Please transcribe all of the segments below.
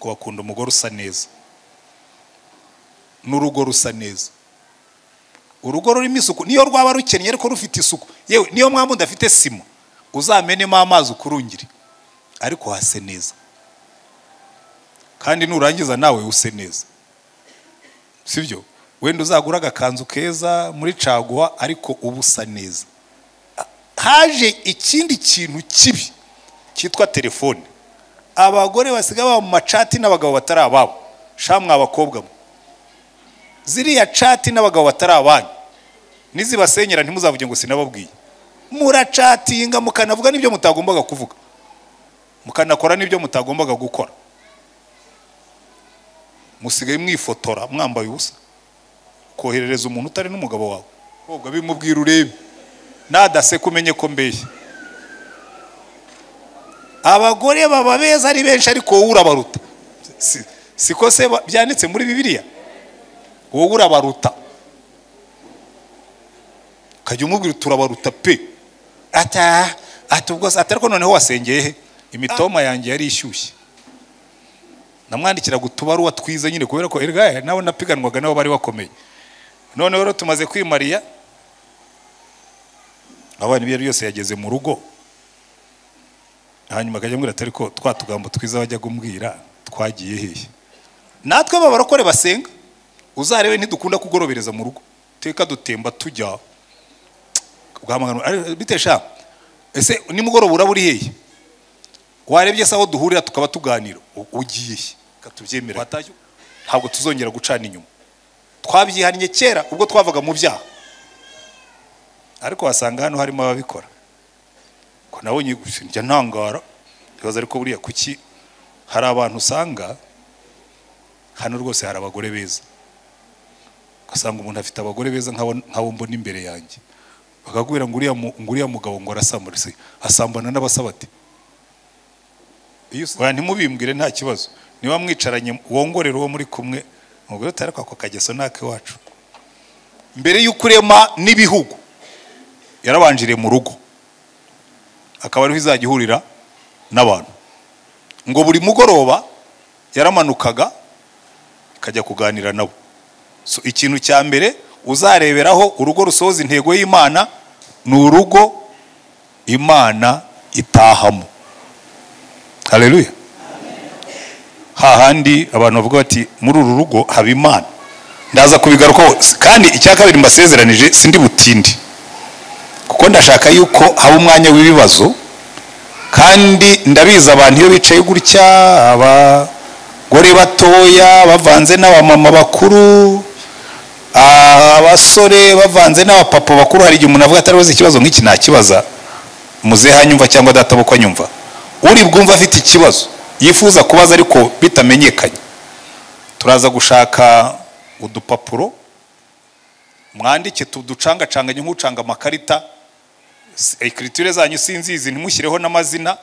Ngo bakunda umugore usa neza n'urugo rusa neza. Urugo rurimo isuku niyo rwaba rukennye ariko rufite isuku, yewe niyo mwaba mudafite sima uzamenemo amazi ukurungire, ariko hase neza. Kandi nurangiza nawe use neza, sibyo? Wenda uzagura agakanzu keza muri caguwa ariko uba usa neza. Haje ikindi kintu kibi cyitwa telefone. Abagore basigaye baba mu macati n'abagabo batari ababo. Sha mwa bakobwa mwe, ziriya cati n'abagabo batari abanyu nizibasenyera ntimuzavuge ngo sinababwiye. Muracatinga mukanavuga n'ibyo mutagombaga kuvuga, mukanakora n'ibyo mutagombaga gukora. Musigaye mwifotora mwambaye ubusa, koherereza umuntu utari n'umugabo wawe. Kobwa bimubwira urebe, nadaseka umenye ko mbeshya. Abagore baba beza ari benshi ariko wowe urabaruta. Siko se byanditse muri Bibiliya? Wowe urabaruta. Ukajya umubwira turabaruta pe. Ata ubwo ariko noneho wasengeye he? Imitoma yanjye yari ishyushye. Namwandikiraga utubaruwa twiza nyine kubera ko erega nawe napiganwaga nabo bari bakomeye. Noneho rero tumaze kwimariya, abana ibyo byose yageze mu rugo. Hanyuma akajya ambwira ati ariko twa tugambo twiza wajya kumbwira twagiye hehe? Natwe babarokore basenga uzarebe ntidukunda kugorobereza mu rugo, teka dutemba tujya ugahamagara bitesha, ese nimugoroba uraba uri hehe? Warebye se aho duhurira tukaba tuganira, ugiye he? Katubyemera ntabwo tuzongera gucana inyuma. Twabyihannye kera ubwo twavaga mu byaha, ariko wasanga hano harimo ababikora. Ko nabonye njya ntangara ibibazo, ariko buriya kuki hari abantu usanga hano rwose hari abagore beza, ugasanga umuntu afite abagore beza nk'abo mbona imbere yanjye, bakakubwira ngo uriya mugabo ngo arasambana, asambana n'abasabati. Oya ntimubimbwire nta kibazo, niba mwicaranye wongorera uwo muri kumwe mubwire uti ariko ako kageso ni ak'iwacu. Mbere y'uko urema n'ibihugu yarabanjiriye mu rugo, akaba ariho izajya ihurira n'abantu. Ngo buri mugoroba yaramanukaga ikajya kuganira nabo. So ikintu cya mbere uzareberaho urugo rusohoza intego y'Imana ni urugo Imana itahamo. Haleluya. Hahandi abantu bavuga bati muri uru rugo haba Imana. Ndaza kubigarukaho, kandi icya kabiri mbasezeranije sindi butinde, kuko ndashaka yuko haba umwanya w'ibibazo. Kandi ndabizi abantu iyo bicaye gutya, abagore batoya bavanze n'abamama bakuru, abasore bavanze n'abapapa bakuru, hari igihe umuntu avuga atari ikibazo nk'iki nakibaza muzehe anyumva cyangwa data bukwe anyumva. Uri bwumva afite ikibazo yifuza kubaza ariko bitamenyekanye, turaza gushaka udupapuro mwandike tuducangacanganye nk'ucanga amakarita. Ekriture zanyu sinzizi ntimushyireho n'amazina,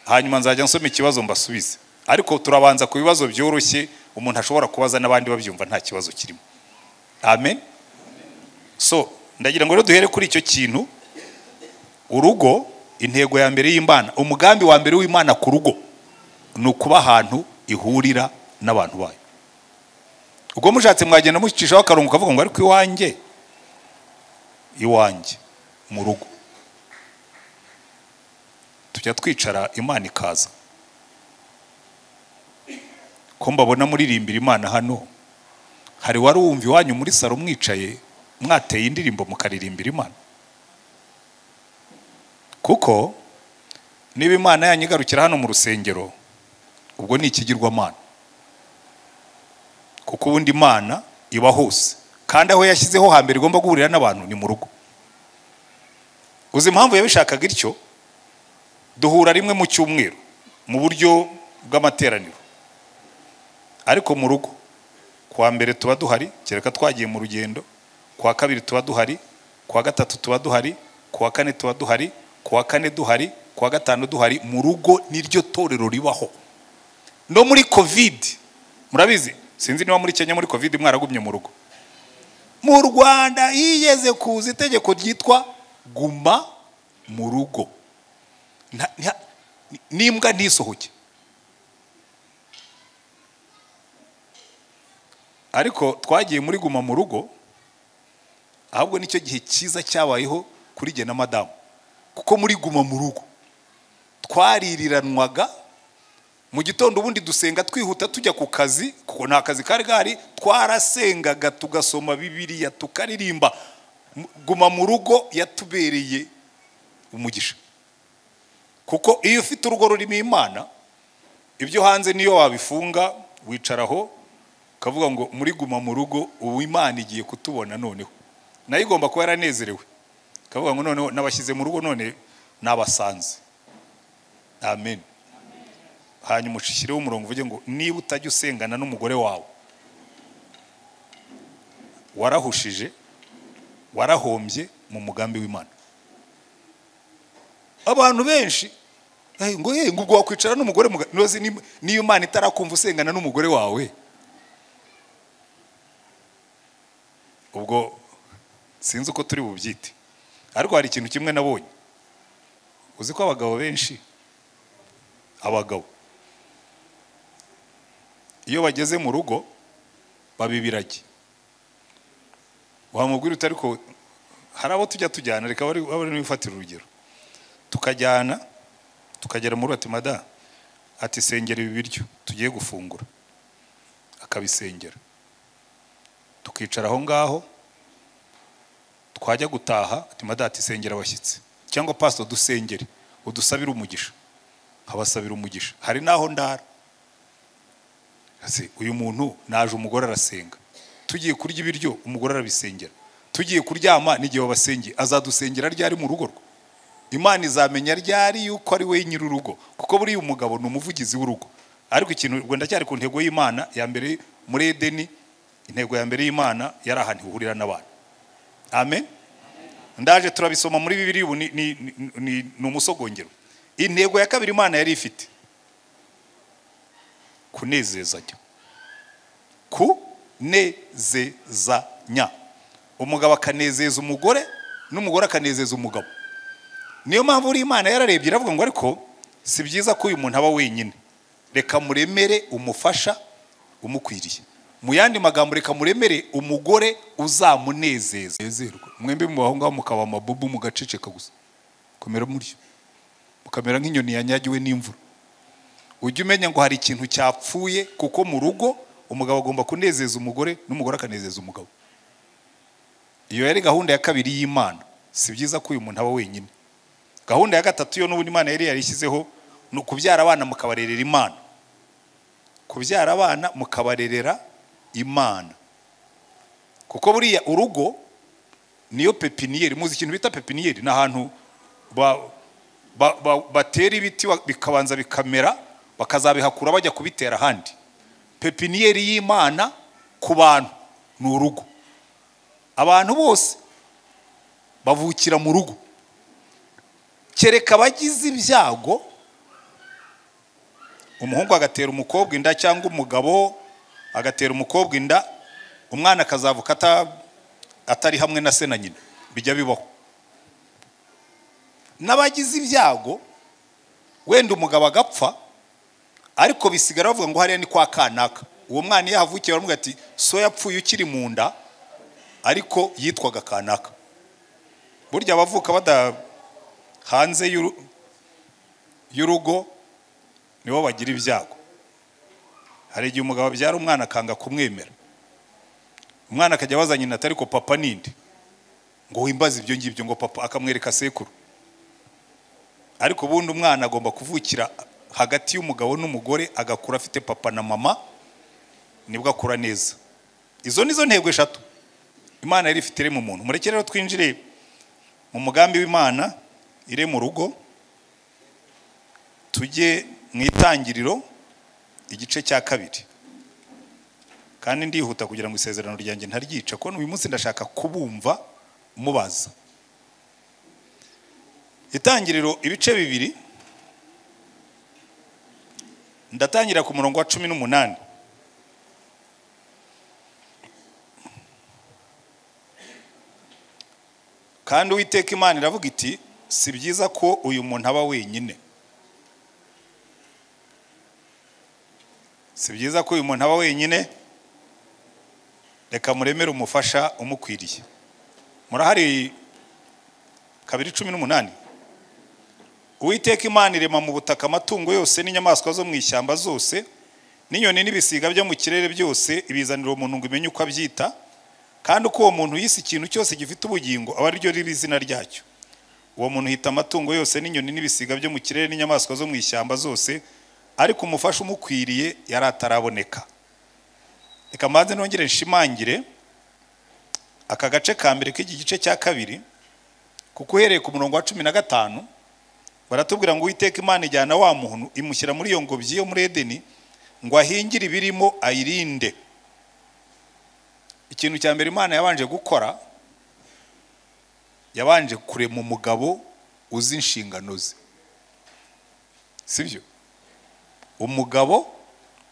hanyuma nzajya nsoma ikibazo mbasubize. Ariko turabanza ku bibazo byoroshye umuntu ashobora kubaza n'abandi babyumva nta kibazo kirimo. Amen. So ndagira ngo rero duhere kuri icyo kintu. Urugo, intego ya mbere y'Imana, umugambi wa mbere w'Imana ku rugo ni ukuba ahantu ihurira n'abantu bayo. Ubwo mushatse mwagenda mucishaho akarongo kavuga ngo ariko iwanjye, iwanjye mu rugo tujya twicara Imana ikaza. Ko mbabona muririmbira Imana hano, hari wari wumva iwanyu muri saro mwicaye mwateye indirimbo mukaririmbira Imana? Kuko niba Imana yanyu igarukira hano mu rusengero, ubwo ni ikigirwamana. Kuko ubundi Imana iba hose, kandi aho yashyizeho hambere igomba guhurira n'abantu ni mu rugo. Uzi impamvu yabishakaga ityo? Duhura rimwe mu cyumweru mu buryo bw'amateraniro, ariko mu rugo kuwa mbere tuba duhari kereka twagiye mu rugendo, kuwa kabiri tuba duhari, kuwa gatatu tuba duhari, kuwa kane tuba duhari, kuwa kane duhari, kuwa gatanu duhari. Mu rugo niryo torero ribaho. No muri Covid murabizi, sinzi niba muri Kenya muri Covid mwaragumye mu rugo. Mu Rwanda yigeze kuza itegeko ryitwa guma mu rugo, n'imbwa ntisohoke. Ariko twagiye muri guma mu rugo, ahubwo nicyo gihe cyiza cyabayeho kuri jye na madamu, kuko muri guma mu rugo twaririranwaga mu gitondo, ubundi dusenga twihuta tujya ku kazi, kuko nta kazi kari gahari. Twarasengaga, tugasoma Bibiliya, tukaririmba. Guma mu rugo yatubereye umugisha, kuko iyo ufite urugo rurimo Imana, ibyo hanze niyo wabifunga wicaraho ukavuga ngo muri guma mu rugo ubu Imana igiye kutubona. Noneho nayo igomba kuba yaranezerewe, ikavuga ngo noneho nabashyize mu rugo, none nabasanze. Amen. Hanyuma ushyireho umurongo uvuge ngo niba utajya usengana n'umugore wawe, warahushije, warahombye mu mugambi w'Imana. Abantu benshi ngo ngo ubwo wakwicara n'umugore, niyo Imana itarakumva usengana n'umugore wawe, ubwo sinzi uko turi bubyite. Ariko hari ikintu kimwe nabonye, uzi ko abagabo benshi, abagabo iyo bageze mu rugo babibirage. Wamubwira uti ariko hari abo tujya tujyana, reka bari n'ifatira urugero, tukajyana tukagera muri ati mada ati sengera ibi biryo tugiye gufungura, akabisengera, tukicara aho ngaho. Twajya gutaha ati mada ati sengera abashyitsi, cyangwa pastor dusengere udusabire umugisha, nkabasabira umugisha. Hari naho ndara, uyu muntu naje umugore arasenga, tugiye kurya ibiryo umugore arabisengera, tugiye kuryama n'igihe babasengeye, azadusengera ryari mu rugo rwe? Imana izamenya ryari yuko ari we nyiri urugo? Kuko buriya umugabo ni umuvugizi w'urugo. Ariko ikintu ubwo ndacyari ku ntego y'Imana ya mbere muri Edeni, intego ya mbere y'Imana yari ahantu ihurira n'abantu. Amen. Ndaje turabisoma muri Bibiliya, ubu ni umusogongero. Intego ya kabiri Imana yari ifite, kunezezanya. Kunezezanya, umugabo akanezeza umugore n'umugore akanezeza umugabo. Niyo mpamvu uri Imana yararebye iravuga ngo ariko si byiza ko uyu muntu aba wenyine, reka muremere umufasha umukwiriye. Mu yandi magambo, reka muremere umugore uzamunezeza. Mwembi mu baho ngaho mukaba amabubu, mugaceceka gusa, komera muryo, mukamera nk'inyoni yanyagiwe n'imvura. Ujye umenya ngo hari ikintu cyapfuye, kuko mu rugo umugabo agomba kunezeza umugore n'umugore akanezeza umugabo. Iyo yari gahunda ya kabiri y'Imana, si byiza ko uyu muntu aba wenyine. Gahunda ya gatatu yo n'ubundi Imana yari yarishyizeho, ni ukubyara abana mukabarerera Imana. Kubyara abana mukabarerera Imana, kuko buriya urugo niyo pepiniyeri. Muzi ikintu bita pepiniyeri? Ni ahantu batera ibiti bikabanza bikamera, bakazabihakura bajya kubitera ahandi. Pepiniyeri y'Imana ku bantu ni urugo. Abantu bose bavukira mu rugo, kereka abagize ibyago, umuhungu agatera umukobwa inda cyangwa umugabo agatera umukobwa inda, umwana akazavuka atari hamwe na se na nyina, bijya bibaho. N'abagize ibyago wenda umugabo agapfa, ariko bisigara bavuga ngo hariya ni kwa kanaka. Uwo mwana iyo ahavukiye baramuga ati so yapfuye ukiri mu nda, ariko yitwaga kanaka. Burya abavuka bada hanze y'urugo nibo bagira ibyago. Hari igihe umugabo abyara umwana akanga kumwemera, umwana akajya abaza nyina ati ariko papa ninde, ngo wimbaze ibyo ngibyo, ngo papa akamwereka sekuru. Ariko ubundi umwana agomba kuvukira hagati y'umugabo n'umugore, agakura afite papa na mama, nibwo akura neza. Izo nizo ntego eshatu Imana yari ifite mu muntu. Mureke rero twinjire mu mugambi w'Imana ire mu rugo, tujye mu Itangiriro igice cya 2. Kandi ndihuta kugira ngo isezerano ryanjye ntaryica, ko uyu munsi ndashaka kubumva mubaza. Itangiriro ibice 2, ndatangira ku murongo wa 18. Kandi Uwiteka Imana iravuga iti si byiza ko uyu muntu aba wenyine. Si byiza ko uyu muntu aba wenyine, Reka muremere umufasha umukwiriye. Murahari 2:18. Uwiteka Imana irema mu butaka amatungo yose n'inyamaswa zo mu ishyamba zose n'inyoni n'ibisiga byo mu kirere byose, ibizanira umuntu ngo imenye uko abyita, kandi uko uwo muntu yise ikintu cyose gifite ubugingo aba ariryo riba izina ryacyo. Uwo muntu hita amatungo yose n'inyoni n'ibisiga byo mu kirere n'inyamaswa zo mu ishyamba zose, ariko umufasha umukwiriye yari ataraboneka. Reka mbanze nongere nshimangire aka gace ka mbere k'iki gice cya kabiri, kuko uhereye ku murongo wa 15 baratubwira ngo Uwiteka Imana ijyana wa muntu imushyira muri iyo ngobyi yo muri Edeni ngo ahingire ibirimo ayirinde. Ikintu cya mbere Imana yabanje gukora, yabanje kurema umugabo uzi inshingano ze, sibyo? Umugabo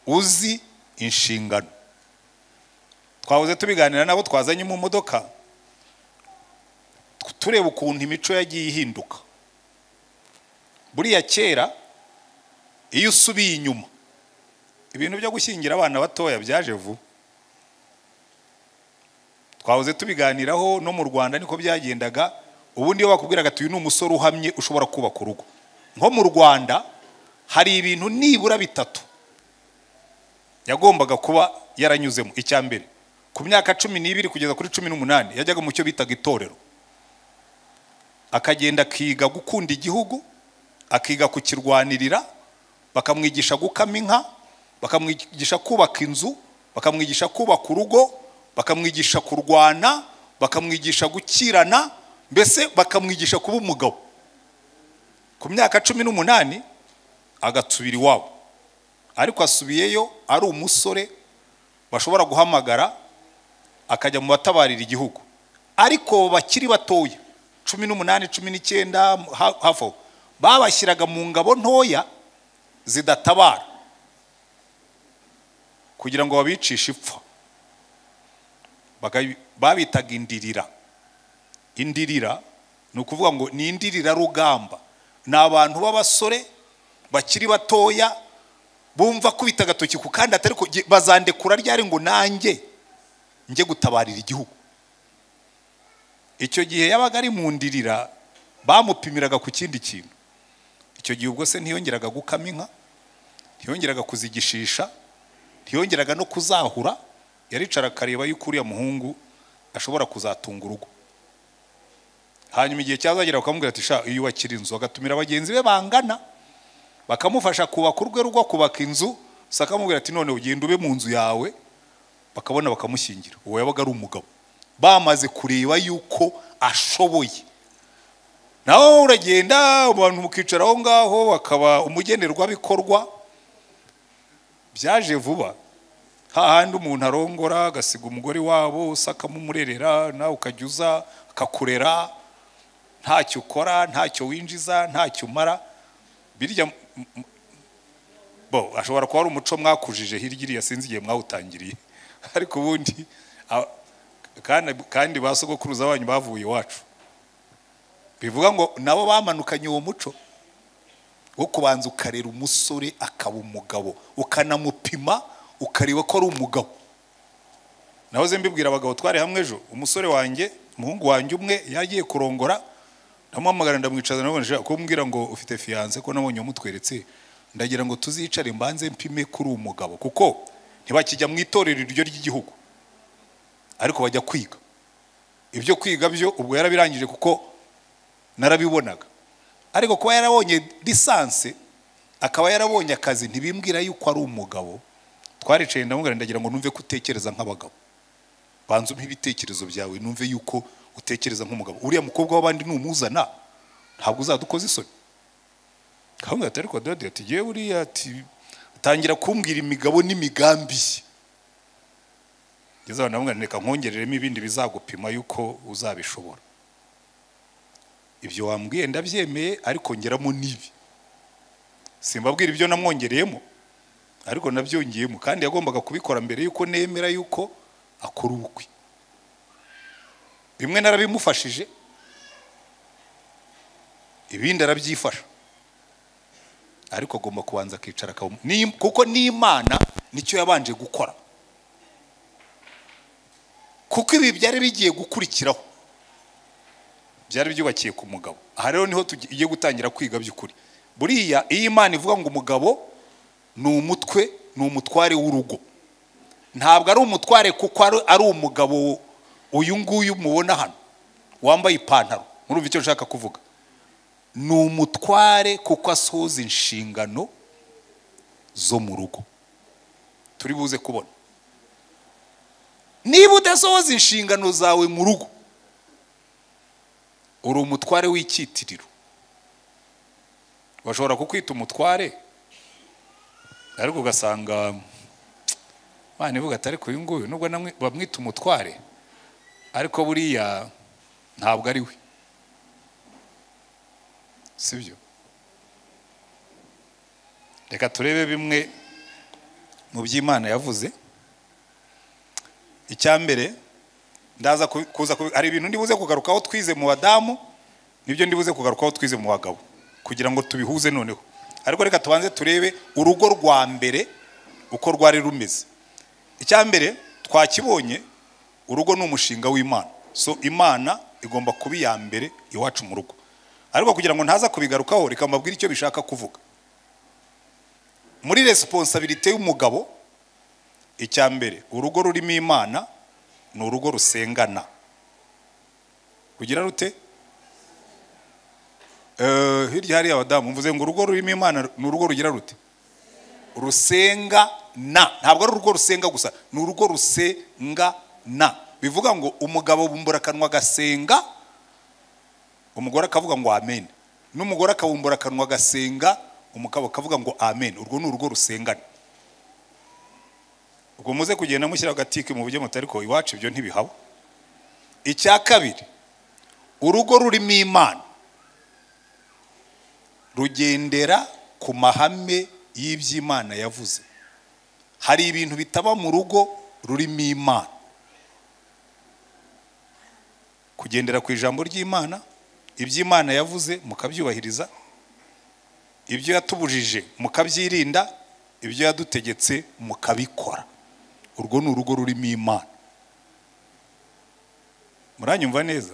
uzi inshingano. Twahoze tubiganira nabo twazanye mu modoka, tureba ukuntu imico yagiye ihinduka. Buriya kera iyo usubiye inyuma, ibintu byo gushyingira abana batoya byaje vuba. Twahoze tubiganiraho no mu Rwanda niko byagendaga. Ubundi iyo bakubwiraga ati uyu ni umusore uhamye ushobora kubaka urugo, nko mu Rwanda hari ibintu nibura bitatu yagombaga kuba yaranyuzemo. Icya mbere, ku myaka 12 kugeza kuri 18 yajyaga mu cyo bitaga itorero, akagenda akiga gukunda igihugu, akiga kukirwanirira, bakamwigisha gukama inka, bakamwigisha kubaka inzu, bakamwigisha kubaka urugo, bakamwigisha kurwana, bakamwigisha gukirana, mbese bakamwigisha kuba umugabo. Ku myaka 18 agasubira iwabo, ariko asubiyeyo ari umusore bashobora guhamagara akajya mu batabarira igihugu. Ariko bakiri batoya 18, 19 hafi aho, babashyiraga mu ngabo ntoya zidatabara kugira ngo babicishe ipfa. Babitaga indirira. Indirira ni ukuvuga ngo ni indirira rugamba, ni abantu b'abasore bakiri batoya bumva kubita agatoki ku kandi atari bazandekura ryari ngo nanjye njye gutabarira igihugu. Icyo gihe yabaga ari mu ndirira, bamupimiraga ku kindi kintu. Icyo gihe ubwo se ntiyongeraga gukama inka, ntiyongeraga kuzigishisha, ntiyongeraga no kuzahura, yaricara akareba yuko uriya muhungu ashobora kuzatunga urugo. Hanyuma igihe cyazagera bakamubwira ati sha iyubakira inzu, agatumira bagenzi be bangana bakamufasha kubaka urwe rugo, kubaka inzu. Sakamubwira ati none ugenda ube mu nzu yawe, bakabona bakamushyingira. Uwo yabaga ari umugabo, bamaze kureba yuko ashoboye. Nawe uragenda abantu mukicara aho ngaho bakaba umugenerwabikorwa. Byaje vuba, hahandi umuntu arongora agasiga umugore wabo, usakamumurerera, nawe ukajya uza akakurera, ntacyo ukora, ntacyo winjiza, ntacyo umara. Birya bo ashobora kuba ari umuco mwakujije hirya iriya, sinzi igihe mwawutangiriye, ariko ubundi kandi ba sogokuruza banyu bavuye iwacu, bivuga ngo nabo bamanukanye uwo muco wo kubanza ukarera umusore akaba umugabo, ukanamupima ukareba ko ari umugabo. Nahoze mbibwira abagabo twari hamwe ejo, umusore wanjye, umuhungu wanjye umwe yagiye kurongora, ndamuhamagara ndamwicaza, ndamubona kumbwira ngo ufite fiance ko nabonye umutweretse, ndagira ngo tuzicare mbanze mpime kuri umugabo, kuko ntibakijya mu itorero iryo ry'igihugu, ariko bajya kwiga. Ibyo kwiga byo ubwo yarabirangije kuko narabibonaga, ariko kuba yarabonye lisanse akaba yarabonye akazi ntibimbwira yuko ari umugabo. Twaricaye ndamubwira ndagira ngo numve ko utekereza nk'abagabo, banza umpe ibitekerezo byawe numve yuko utekereza nk'umugabo. Uriya mukobwa w'abandi numuzana ntabwo uzadukoza isoni. Kamwe ati ariko dadi ati yewe uriya ati atangira kumbwira imigabo n'imigambi ye. Ngeze aho ndamubwira reka nkongereremo ibindi bizagupima yuko uzabishobora. Ibyo wambwiye ndabyemeye, ariko ngeramo n'ibi. Simbabwira ibyo namwongereyemo, ariko nabyongeyemo, kandi yagombaga kubikora mbere yuko nemera yuko akora ubukwe. Bimwe narabimufashije, ibindi arabyifasha, ariko agomba kubanza akicara kuko n'Imana nicyo yabanje gukora. Kuko ibi byari bigiye gukurikiraho, byari byubakiye ku mugabo. Aha rero niho tugiye gutangira kwiga by'ukuri. Buriya iyo Imana ivuga ngo umugabo ni umutwe, ni umutware w'urugo, ntabwo ari umutware kuko ari umugabo uyu nguyu mubona hano wambaye ipantaro. Murumva icyo nshaka kuvuga? Ni umutware kuko asohoza inshingano zo mu rugo. Turi buze kubona niba udasohoza inshingano zawe mu rugo, uri umutware w'icyitiriro. Bashobora kukwita umutware ariko ugasanga Imana ivuga ati ariko uyu nguyu nubwo bamwita umutware ariko buriya ntabwo ari we, sibyo? Reka turebe bimwe mu by'Imana yavuze. Icya mbere ndaza kuza, hari ibintu ndibuze kugarukaho twize mu badamu, nibyo ndibuze kugarukaho twize mu bagabo, kugira ngo tubihuze noneho. Ariko reka tubanze turebe urugo rwa mbere uko rwari rumeze. Icya mbere twakibonye, urugo ni umushinga w'Imana. So Imana igomba kuba iya mbere iwacu mu rugo. Ariko kugira ngo ntaza kubigarukaho, reka mbabwire icyo bishaka kuvuga. Muri responsabilité y'umugabo, icya mbere, urugo rurimo Imana ni urugo rusengana. Kugira rute? Hirya hari abadamu, mvuze ngo urugo rurimo Imana ni urugo rugira rute? Rusengana. Ntabwo ari urugo rusenga gusa, ni urugo rusengana. Bivuga ngo umugabo bumbura akanwa agasenga, umugore akavuga ngo amen, n'umugore akabumbura akanwa agasenga, umugabo akavuga ngo amen. Urwo ni urugo rusengana. Ubwo muze kugenda mushyira agatike mu buryo mutari ko iwacu ibyo ntibihaba. Icya kabiri, urugo rurimo Imana rugendera ku mahame y'iby'Imana yavuze. Hari ibintu bitaba mu rugo rurimo Imana. Kugendera ku ijambo ry'Imana, iby'Imana yavuze mukabyubahiriza, ibyo yatubujije mukabyirinda, ibyo yadutegetse mukabikora. Urwo ni urugo rurimo Imana. Muranyumva neza?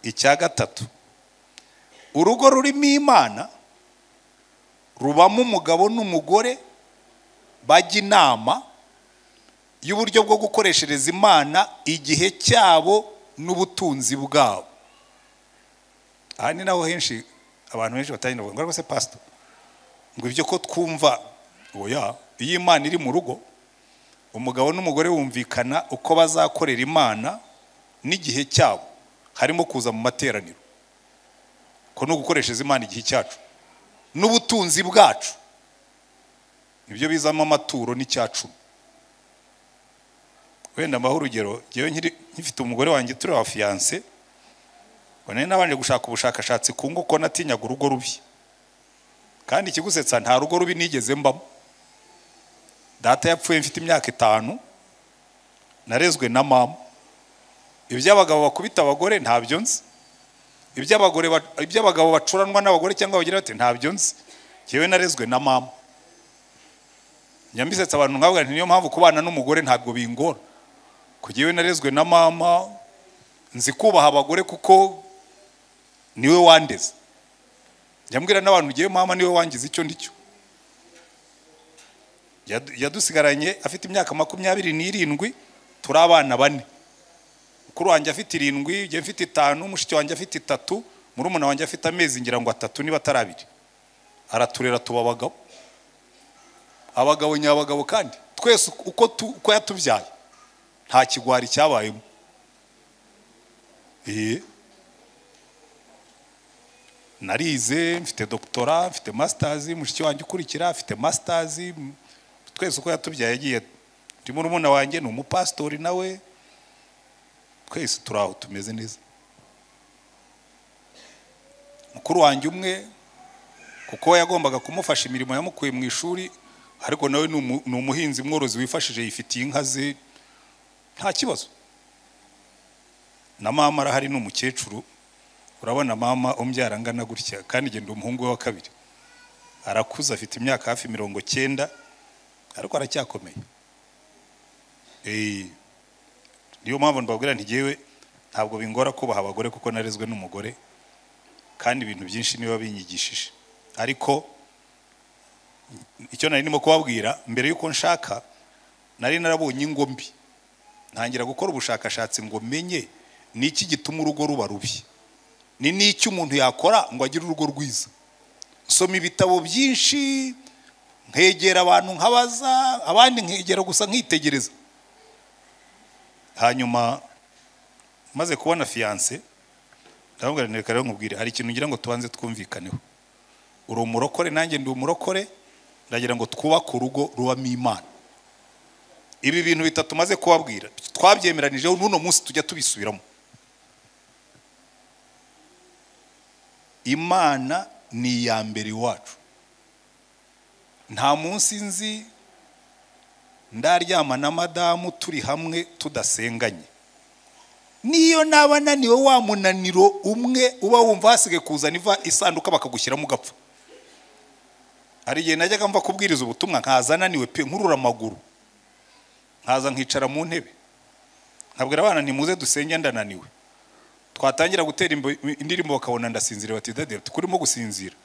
Icya gatatu, urugo rurimo Imana rubamo umugabo n'umugore bajya inama y'uburyo bwo gukoreshereza Imana igihe cyabo n'ubutunzi bwabo. Aha ni naho henshi abantu benshi batangira kuvuga ngo se pastor, ngo ibyo ko twumva. Oya, iyo Imana iri mu rugo, umugabo n'umugore bumvikana uko bazakorera Imana n'igihe cyabo, harimo kuza mu materaniro, ko no gukoreshereza Imana igihe cyacu n'ubutunzi bwacu, ibyo bizamo amaturo n'icyacumi. Wenda mbaho urugero, ngewe nkifite umugore wanjye turi wa fiancé, ngo nari nabanje gushaka ubushakashatsi ku ngo ko natinyaga urugo rubi. Kandi ikigusetsa, nta rugo rubi nigeze mbamo. Data yapfuye mfite imyaka 5, narezwe na mama. Iby'abagabo bakubita abagore ntabyo nzi, iby'abagabo bacuranwa n'abagore cyangwa bagira bati ntabyo nzi. Ngewe narezwe na mama. Nyambisetsa abantu nkavuga nti niyo mpamvu kubana n'umugore ntabwo bingora, kuko narezwe na mama, nzi kubaha abagore kuko niwe wandeze. Njya n'abantu ngewe mama niwe wangize icyo ndicyo. Yadusigaranye afite imyaka 27, turi abana 4. Mukuru wanjye afite 7, njye mfite 5, mushiki wanjye afite 3, murumuna wanjye afite amezi ngira ngo 3 niba atari 2. Araturera tuba abagabo. Abagabo nyabagabo, kandi twese uko yatubyaye nta kigwari cyabayemo. Narize, mfite doctora, mfite masters, mushiki wanjye ukurikira afite masters. Twese uko yatubyaye yagiye. Ndi murumuna wanjye ni umupastori nawe. Twese turaho tumeze neza. Mukuru wanjye umwe, kuko yagombaga kumufasha imirimo yamukuye mu ishuri, ariko nawe ni umuhinzi mworozi wifashije, yifitiye inka ze, nta kibazo. Na mama arahari, ni umukecuru. Urabona mama umbyara angana gutya, kandi genda umuhungu we wa kabiri arakuze, afite imyaka hafi 90, ariko aracyakomeye. Niyo mpamvu mbabwira nti jyewe ntabwo bingora kubaha abagore kuko narezwe n'umugore, kandi ibintu byinshi niba binyigishije. Ariko icyo nari ndimo kubabwira mbere yuko nshaka, nari narabonye ingo mbi, ntangira gukora ubushakashatsi ngo menye niki gituma urugo ruba rubi, ni n'icyo umuntu yakora ngo agire urugo rwiza. Nsoma ibitabo byinshi, nkegera abantu nkabaza, abandi nkegera gusa nkitegereza. Hanyuma maze kubona fiance, ndamubwira nti reka rero nkubwire, hari ikintu ngira ngo tubanze twumvikaneho. Uri umurokore nanjye ndi umurokore, ndagira ngo twubake urugo rubamo Imana. Ibi bintu bitatu maze kubabwira twabyemeranijeho, n'uno munsi tujya tubisubiramo. Imana ni iya mbere iwacu. Nta munsi nzi ndaryama na madamu turi hamwe tudasenganye. Niyo naba naniwe wa munaniro umwe uba wumva hasigaye kuzana iva isanduka bakagushyiramo ugapfa. Hari igihe najyaga mva kubwiriza ubutumwa nkaza naniwe pe, nkurura amaguru, nkaza nkicara mu ntebe, nkabwira abana nti muze dusenge ndananiwe. Twatangira gutera indirimbo bakabona ndasinzira, bati dade turimo gusinzira.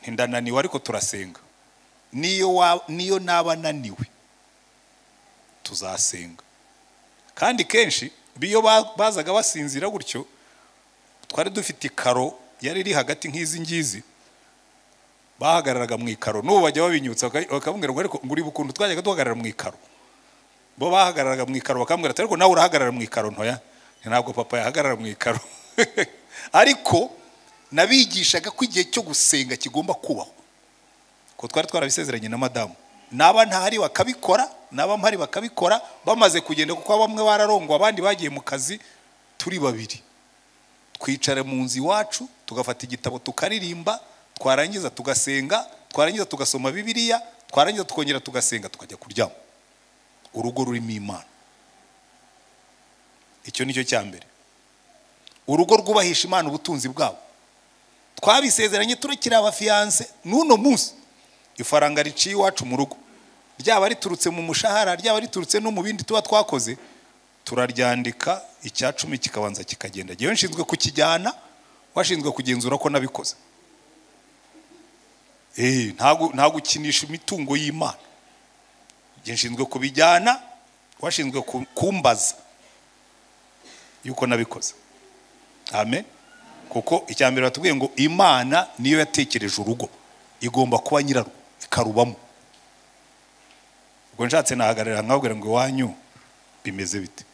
Nti ndananiwe ariko turasenga. Niyo naba naniwe tuzasenga. Kandi kenshi biyo bazaga basinzira gutyo, twari dufite ikaro yari iri hagati nk'izi ngizi, bahagararaga mu ikaro. N'ubu bajya babinyutsa bakambwira ngo ariko nguri ukuntu twajyaga duhagarara mu ikaro. Bo bahagararaga mu ikaro bakambwira ati ariko nawe urahagarara mu ikaro. Ntoya, ntabwo papa yahagarara mu ikaro. Ariko nabigishaga ko igihe cyo gusenga kigomba kubaho, ko twari twarabisezeranye na madamu. Naba ntahari bakabikora, naba mpari bakabikora, bamaze kugenda kuko bamwe bararongwa abandi bagiye mu kazi, turi babiri twicara mu nzu iwacu tugafata igitabo tukaririmba, twarangiza tugasenga, twarangiza tugasoma Bibiliya, twarangiza tukongera tugasenga, tukajya kuryama. Urugo rurimo Imana. Icyo nicyo cya mbere. Urugo rwubahisha Imana ubutunzi bwabo. Twabisezeranye turekira abafiance, n'uno munsi ifaranga riciye iwacu mu rugo, ryaba riturutse mu mushahara, ryaba riturutse no mu bindi tuba twakoze, turaryandika, icya 10 kikabanza kikagenda. Jewe nshinzwe kukijyana, washinzwe kugenzura ko nabikoze. Ntago gukinisha imitungo y'Imana. Njye nshinzwe kubijyana, washinzwe kumbaza yuko nabikoze. Amen. Kuko icya mbere batubwiye ngo Imana niyo yatekereje urugo, igomba kuba nyirarwo ikarubamo. Ubwo nshatse nahagarara nkabwira ngo iwanyu bimeze bite.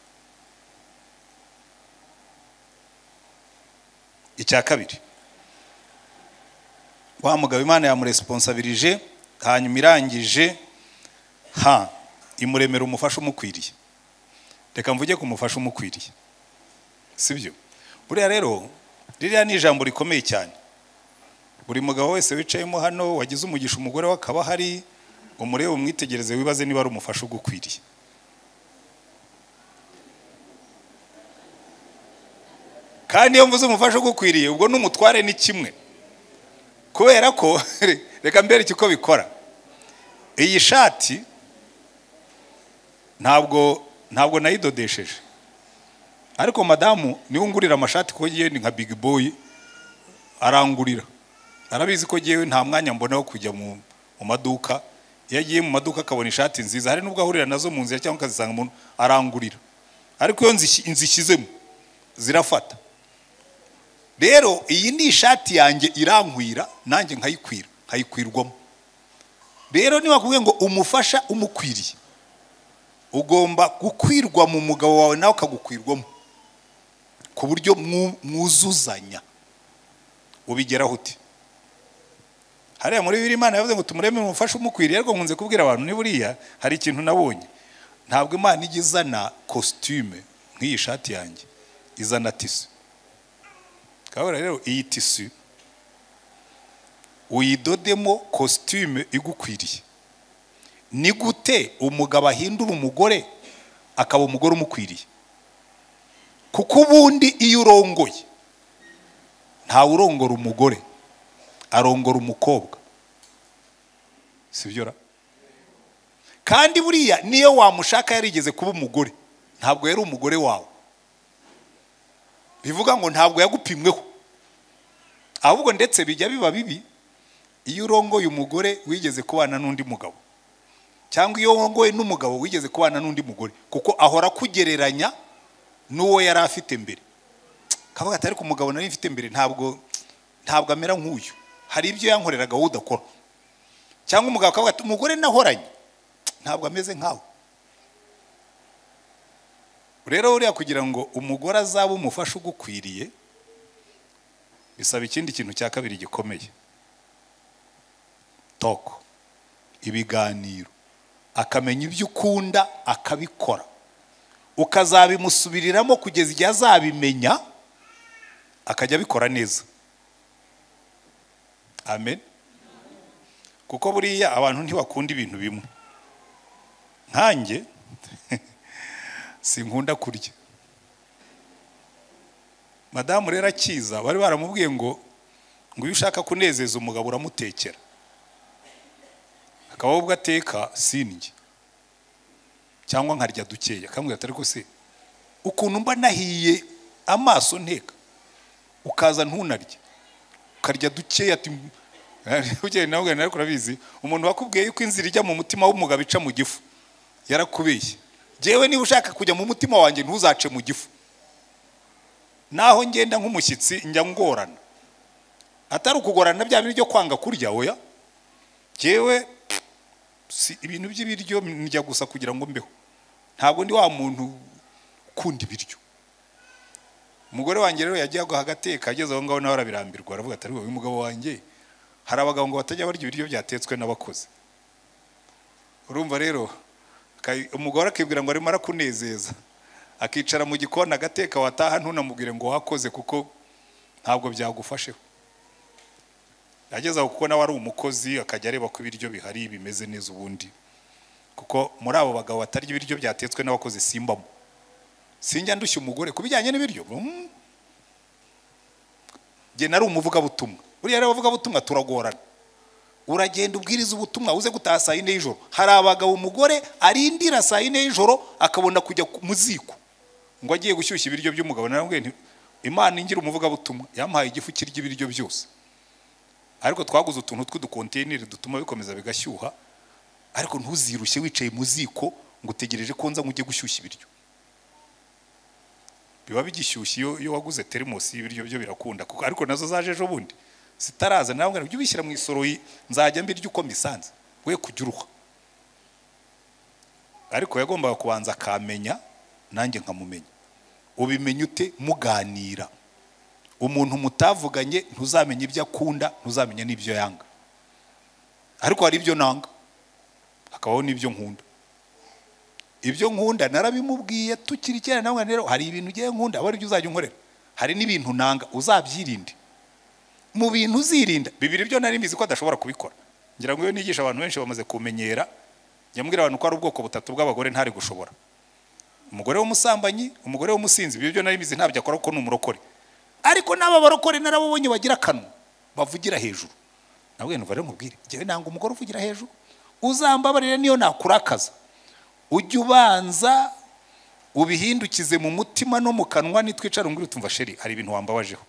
Icya kabiri, wa mugabo Imana yamuresponsabilije, hanyuma irangije imuremera umufasha umukwiriye. Reka mvuge ku mufasha umukwiriye, sibyo? Buriya rero ririya ni ijambo rikomeye cyane. Buri mugabo wese wicayemo hano wagize umugisha umugore we akaba hari, umurebe umwitegereze wibaze niba ari umufasha ugukwiriye. Kandi iyo mvuze umufasha ugukwiriye, ubwo n'umutware ni kimwe. Kubera ko reka mbereke uko bikora. Iyi shati ntabwo nayidodesheje, ariko madamu niwe ungurira amashati, kuko ngiye ni nka big boy, arangurira. Arabizi ko ngiye nta mwanya mbona wo kujya mu maduka. Iyo agiye mu maduka akabona ishati nziza, hari nubwo ahurira nazo mu nzira cyangwa akazisanga umuntu, arangurira. Ariko iyo nzishyizemo zirafata. Rero iyi ni ishati yanjye irankwira, nanjye nkayikwira, nkayikwirwamo. Rero niba bakubwiye ngo umufasha umukwiriye, ugomba gukwirwa mu mugabo wawe nawe akagukwirwamo, ku buryo mwuzuzanya. Ubigeraho ute? Hariya muri Bibiliya Imana yavuze ngo tumureme umufasha umukwiriye, ariko nkunze kubwira abantu ni buriya hari ikintu nabonye. Ntabwo Imana ijya izana costume nk'iyi shati yanjye, izana tissu. Kabura rero iyi tissu uyidodemo costume igukwiriye. Ni gute umugabo ahindura umugore akaba umugore umukwiriye? Kuko ubundi iyo urongoye, ntawe urongora umugore, arongora umukobwa, sibyo ra? Kandi buriya niyo wamushaka yarigeze kuba umugore, ntabwo yari umugore wawe. Bivuga ngo ntabwo yagupimweho. Ahubwo ndetse bijya biba bibi iyo urongoye umugore wigeze kubana n'undi mugabo, cyangwa iyo urongoye n'umugabo wigeze kubana n'undi mugore, kuko ahora kugereranya n'uwo yari afite mbere. Kavuga ati ariko umugabo nari mfite mbere ntabwo amera nk'uyu, hari ibyo yankoreraga wowe udakora. Cyangwa umugabo akavuga ati umugore nahoranye ntabwo ameze nkawe. Rero uriya kugira ngo umugore azabe umufasha ugukwiriye bisaba ikindi kintu cya kabiri gikomeye, toko, ibiganiro, akamenya ibyo ukunda akabikora, ukazabimusubiriramo kugeza igihe azabimenya akajya abikora neza. Amen. Kuko buriya abantu ntibakunda ibintu bimwe. Nkanjye sinkunda kurya. Madamu rero akiza bari baramubwiye ngo iyo ushaka kunezeza umugabo uramutekera, akaba ubwo ateka sindye cyangwa nkarya dukeya. Akambwira ati ariko se ukuntu mba nahiye amaso nteka ukaza ntunarye ukarya dukeya, ati nawe nawe urabizi, umuntu wakubwiye yuko inzira ijya mu mutima w'umugabo ica mu gifu yarakubeshye. Jewe niba ushaka kujya mu mutima wanjye ntuzace mu gifu. Naho ngenda nk'umushyitsi njya ngorana, atari ukugorana bya bintu byo kwanga kurya, oya. Jewe si ibintu by'ibiryo njya gusa kugira ngo mbeho, ntabwo ndi wa muntu ukunda ibiryo. Umugore wanjye rero yagiye agateka, ageze aho ngaho nawe arabirambirwa, aravuga ati ariko uyu mugabo wanjye, hari abagabo ngo batajya barya ibiryo byatetswe n'abakozi. Urumva rero umugore akibwira ngo arimo arakunezeza, akicara mu gikoni agateka, wataha ntunamubwire ngo wakoze kuko ntabwo byagufasheho. Ageze aho kuko nawe ari umukozi akajya areba ko ibiryo bihari bimeze neza ubundi, kuko muri abo bagabo batarya ibiryo byatetswe n'abakozi simbamo. Sinjya ndushya umugore ku bijyanye n'ibiryo. Jye nari umuvugabutumwa. Buriya rero abavugabutumwa turagorana. Uragenda ubwiriza ubutumwa uze gutaha saa 4 y'ijoro. Hari abagabo umugore arindira saa 4 y'ijoro akabona kujya mu ziko ngo agiye gushyushya ibiryo by'umugabo. Narambwiye nti Imana ingira umuvugabutumwa yampaye igifu kirya ibiryo byose, ariko twaguze utuntu tw'udukontineri dutuma bikomeza bigashyuha, ariko ntuzirushye wicaye mu ziko ngo utegereje ko nza ngo ujye gushyushya ibiryo. Biba bigishyushye iyo waguze terimosi y'ibiryo byo birakunda, kuko ariko nazo zaje ejo bundi zitaraza. Nawe ngo ubishyira mu isoroyi nzajya mbirya uko mbisanze, we kujya uruha. Ariko yagombaga kubanza akamenya nanjye nkamumenya. Ubimenya ute? Muganira. Umuntu mutavuganye ntuzamenya ibyo akunda, ntuzamenya n'ibyo yanga. Ariko hari ibyo nanga, hakabaho n'ibyo nkunda. Ibyo nkunda narabimubwiye tukiri kera, nawe rero hari ibintu ugiye nkunda aba aribyo uzajya unkorera, hari n'ibintu nanga uzabyirinde. Mu bintu uzirinda bibiri byo nari mbizi ko adashobora kubikora. Ngira ngo iyo nigisha abantu benshi bamaze kumenyera, njya mbwira abantu ko ari ubwoko butatu bw'abagore ntari gushobora: umugore w'umusambanyi, umugore w'umusinzi. Ibyo byo nari mbizi ntabyo akora kuko ni umurokore. Ariko n'aba barokore narababonye bagira akanwa bavugira hejuru. Nabwo nva rero nkubwire, njyewe nanga umugore uvugira hejuru. Uzambabarire niyo nakurakaza, ujye ubanza ubihindukize mu mutima no mu kanwa. Nitwicara umbwire utumva sheri hari ibintu wambabajeho,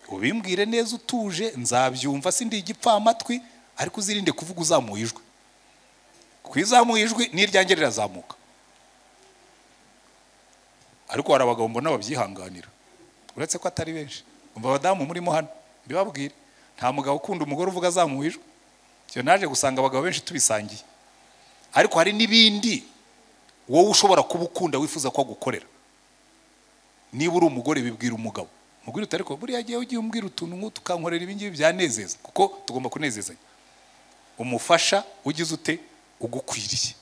ubimbwire neza utuje, nzabyumva sindi igipfamatwi. Ariko uzirinde kuvuga uzamuye ijwi, kuko izamuye ijwi n'iryanjye rirazamuka. Ariko hari abagabo mbona babyihanganira, uretse ko atari benshi. Umva abadamu murimo hano mbibabwire, nta mugabo ukunda umugore uvuga azamuye ijwi. Cyo naje gusanga abagabo benshi tubisangiye. Ariko hari n'ibindi wowe ushobora kuba ukunda wifuza ko agukorera. Niba uri umugore bibwira umugabo, mubwire uti ariko buriya gihe ugiye umbwira utuntu nk'utu ukankorera ibi ngibi byanezeza, kuko tugomba kunezezanya. Umufasha ugize ute ugukwiriye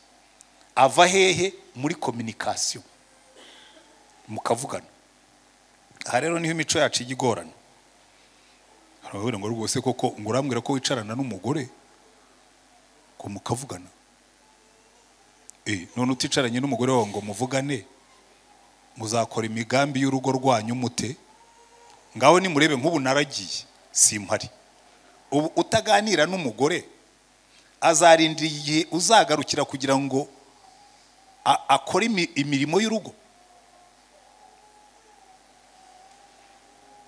ava hehe? Muri communication, mukavugana. Aha rero niho imico yacu ijya igorana. Aravuga ngo rwose koko ngo urambwira ko wicarana n'umugore ngo mukavugana? None uticaranye n'umugore wawe ngo muvugane, muzakora imigambi y'urugo rwanyu mute? Ngaho nimurebe nk'ubu naragiye simpari. Ubu utaganira n'umugore azarindira igihe uzagarukira kugira ngo akora imirimo y'urugo.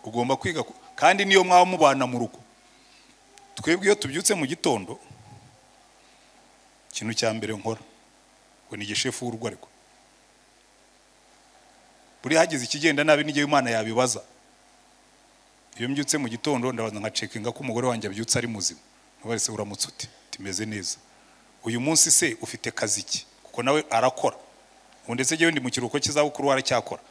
Ugomba kwiga, kandi niyo mwaba mubana mu rugo. Twebwe iyo tubyutse mu gitondo, ikintu cya mbere nkora ngo ni igishefu w'urugo, ariko buri hagize ikigenda nabi n'igihe Imana yabibaza. Iyo mbyutse mu gitondo ndabanza nkacekinga ko umugore wanjye abyutse ari muzima. Ntubarese uramutse uti timeze neza. Uyu munsi se ufite kazi ki? Kuko nawe arakora. Ubu ndetse njyewe ndi mu kiruhuko cy'izabukuru aracyakora.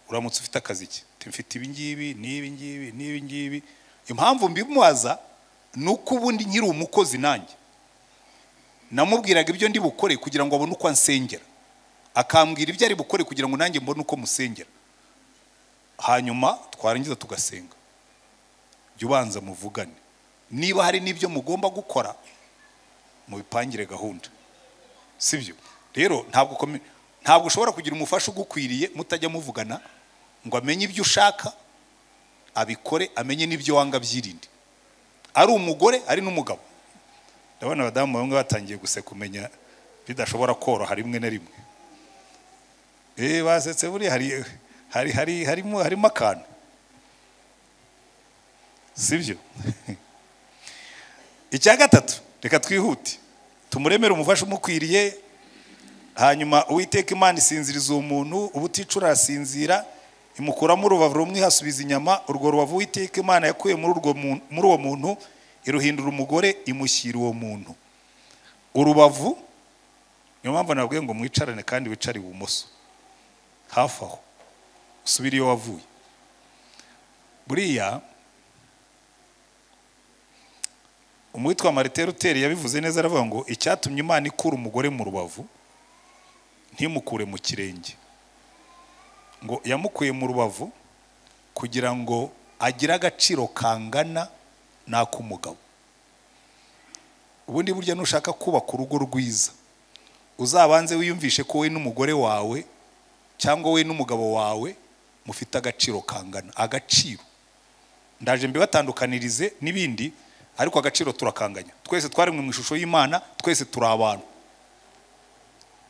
Uramutse ufite akazi ki? Mfite ibi ngibi n'ibi ngibi n'ibi ngibi. Impamvu mbimubaza nuko ubundi nkiri umukozi nanjye namubwiraga ibyo ndi bukore kugira ngo abone uko ansengera, akambwira ibyo ari bukore kugira ngo nanjye mbone uko musengera, hanyuma twarangiza tugasenga. Jya ubanza muvugane, niba hari n'ibyo mugomba gukora mubipangire gahunda, sibyo? Rero ntabwo ushobora kugira umufasha ugukwiriye mutajya muvugana ngo amenye ibyo ushaka abikore, amenye n'ibyo wanga byirinde. Ari umugore ari n'umugabo. Ndabona abadamu bamwe batangiye guseka, kumenya bidashobora koroha rimwe na rimwe. Basetse buri hari hari hari harimo harimo akantu, sibyo? Icya gatatu, reka twihute tumuremere umufasha umukwiriye. Hanyuma Uwiteka Imana isinziriza uwo muntu, ubuticura arasinzira, imukuramo urubavu rumwe ihasubiza inyama. Urwo rubavu Uwiteka Imana yakuye muri uwo muntu iruhindura umugore, imushyira uwo muntu urubavu. Niyo mpamvu nabwiye ngo mwicarane kandi wicare ibumoso, hafi aho usubire iyo wavuye. Buriya umwitwa Martin Luther yabivuze neza, aravuga ngo icyatumye Imana ikura umugore mu rubavu ntimukure mu kirenge, ngo yamukuye mu rubavu kugira ngo agire agaciro kangana n'ak'umugabo. Ubundi burya nushaka kubaka urugo rwiza, uzabanze wiyumvishe ko we n'umugore wawe cyangwa we n'umugabo wawe mufite agaciro kangana. Agaciro ndaje mbibatandukanirize n'ibindi, ariko agaciro turakanganya. Twese twaremwe mu ishusho y'Imana, twese turi abantu,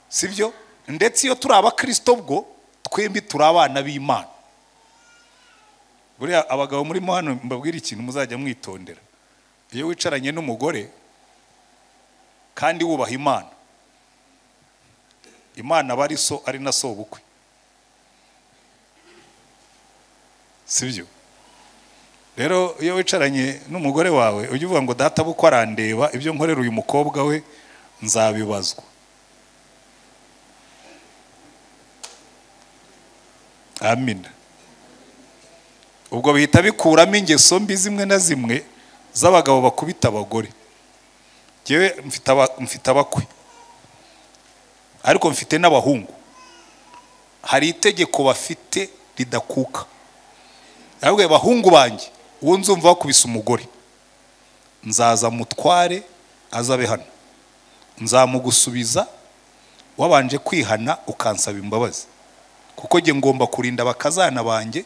sibyo? Ndetse iyo turi abakristo bwo twembi turi abana b'Imana. Buriya abagabo murimo hano mbabwira ikintu muzajya mwitondera. Iyo wicaranye n'umugore kandi wubaha Imana, Imana aba ari so ari na so bukwe, sibyo? Rero iyo wicaranye n'umugore wawe ujye uvuga ngo data bukwe arandeba, ibyo nkorera uyu mukobwa we nzabibazwa. Amina. Ubwo bihita bikuramo ingeso mbi zimwe na zimwe z'abagabo bakubita abagore. Jewe mfite abakwe, ariko mfite n'abahungu. Hari itegeko bafite ridakuka. Ahubwo abahungu banjye, uwo nzumva bakubise umugore nzaza mutware azabe hano, nzamugusubiza wabanje kwihana ukansaba imbabazi, kuko nge ngomba kurinda abakazana banjye,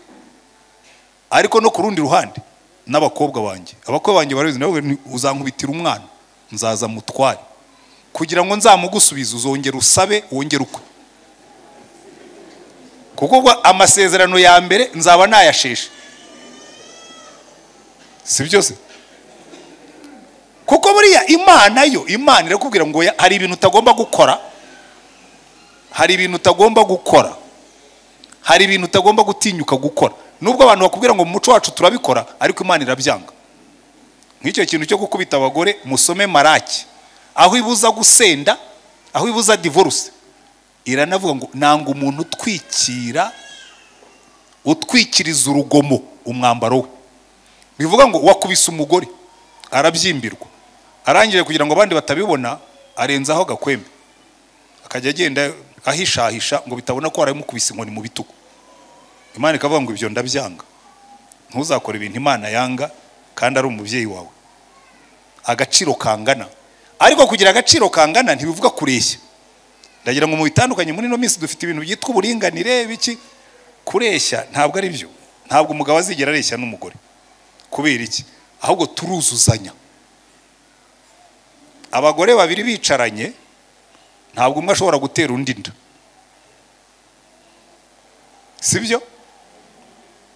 ariko no ku rundi ruhande n'abakobwa banjye. Abakobwa banjye barabizi, nawe uzankubitira umwana nzaza mutware, kugira ngo nzamugusubize uzongera usabe wongere ukwe, kuko amasezerano ya mbere nzaba nayasheshe, si byose? Kuko buriya Imana yo, Imana irakubwira ngo hari ibintu utagomba gukora, hari ibintu utagomba gukora, hari ibintu utagomba gutinyuka gukora. Nubwo abantu bakubwira ngo mu muco wacu turabikora, ariko Imana irabyanga. Nk'icyo kintu cyo gukubita abagore, musome Maraki, aho ibuza gusenda, aho ibuza divorce, iranavuga ngo nanga umuntu utwikira, utwikiriza urugomo umwambaro we. Bivuga ngo wakubise umugore arabyimbirwa, arangije kugira ngo abandi batabibona arenzaho gakwembe, akajya agenda ahishahisha ngo bitabona ko aramukubise inkoni mu bitugu. Imana ikavuga ngo ibyo ndabyanga, ntuzakora ibintu Imana yanga kandi ari umubyeyi wawe. Agaciro kangana, ariko kugira agaciro kangana ntibivuga kureshya. Ndagira ngo mu bitandukanye muri no minsi dufite ibintu byitwa uburinganire biki. Kureshya ntabwo ari byo, ntabwo umugabo azigera areshya n'umugore. Kubera iki? Ahubwo turuzuzanya. Abagore babiri bicaranye ntabwo umwe ashobora gutera undi inda. Sibyo?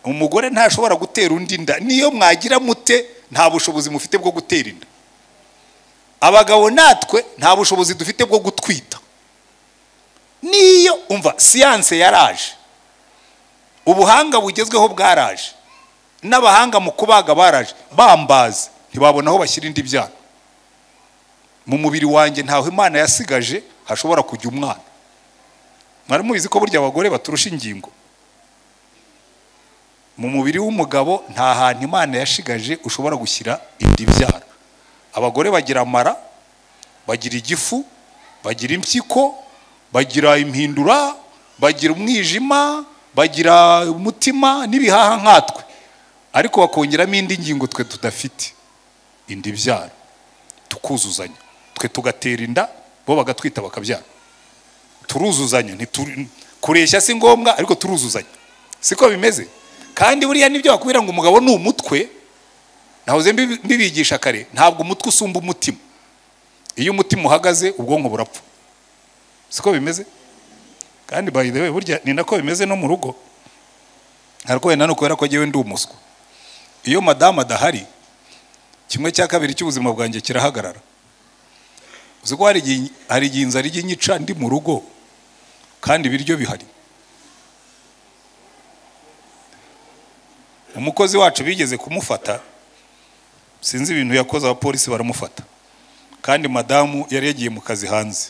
Umugore ntashobora gutera undi inda, niyo mwagira mute nta bushobozi mufite bwo gutera inda. Abagabo natwe nta bushobozi dufite bwo gutwita. Niyo umva siyanse yaraje, ubuhanga bugezweho bwaraje, n'abahanga mu kubaga baraje, bambaza ntibabona aho bashyira indi byana. Mu mubiri wanjye ntaho Imana yasigaje hashobora kujya umwana. Mwari mubizi ko burya abagore baturusha ingingo? Mu mubiri w'umugabo nta hantu Imana yashigaje ushobora gushyira indi byara. Abagore bagira amara, bagira igifu, bagira impyiko, bagira impindura, bagira umwijima, bagira umutima n'ibihaha nkatwe, ariko bakongeramo indi ngingo twe tudafite, indi byara. Tukuzuzanya, twe tugatera inda, bo bagatwita bakabyara. Turuzuzanya, kureshya si ngombwa ariko turuzuzanya. Siko bimeze? Kandi buriya nibyo bakubwira ngo umugabo ni umutwe, nahoze mbibigisha kare, ntabwo umutwe usumba umutima. Iyo umutima uhagaze ubwonko burapfa. Siko bimeze? Kandi by the way burya ni nako bimeze no mu rugo. Ariko wenda no kubera ko jewe ndi umuswa. Iyo madamu adahari, kimwe cya kabiri cy'ubuzima bwanjye kirahagarara. Uzi ko hari igihe inzara ijya inyica ndi mu rugo kandi ibiryo bihari. Umukozi wacu bigeze kumufata, sinzi ibintu yakoze, abapolisi baramufata, kandi madamu yari yagiye mu kazi hanze.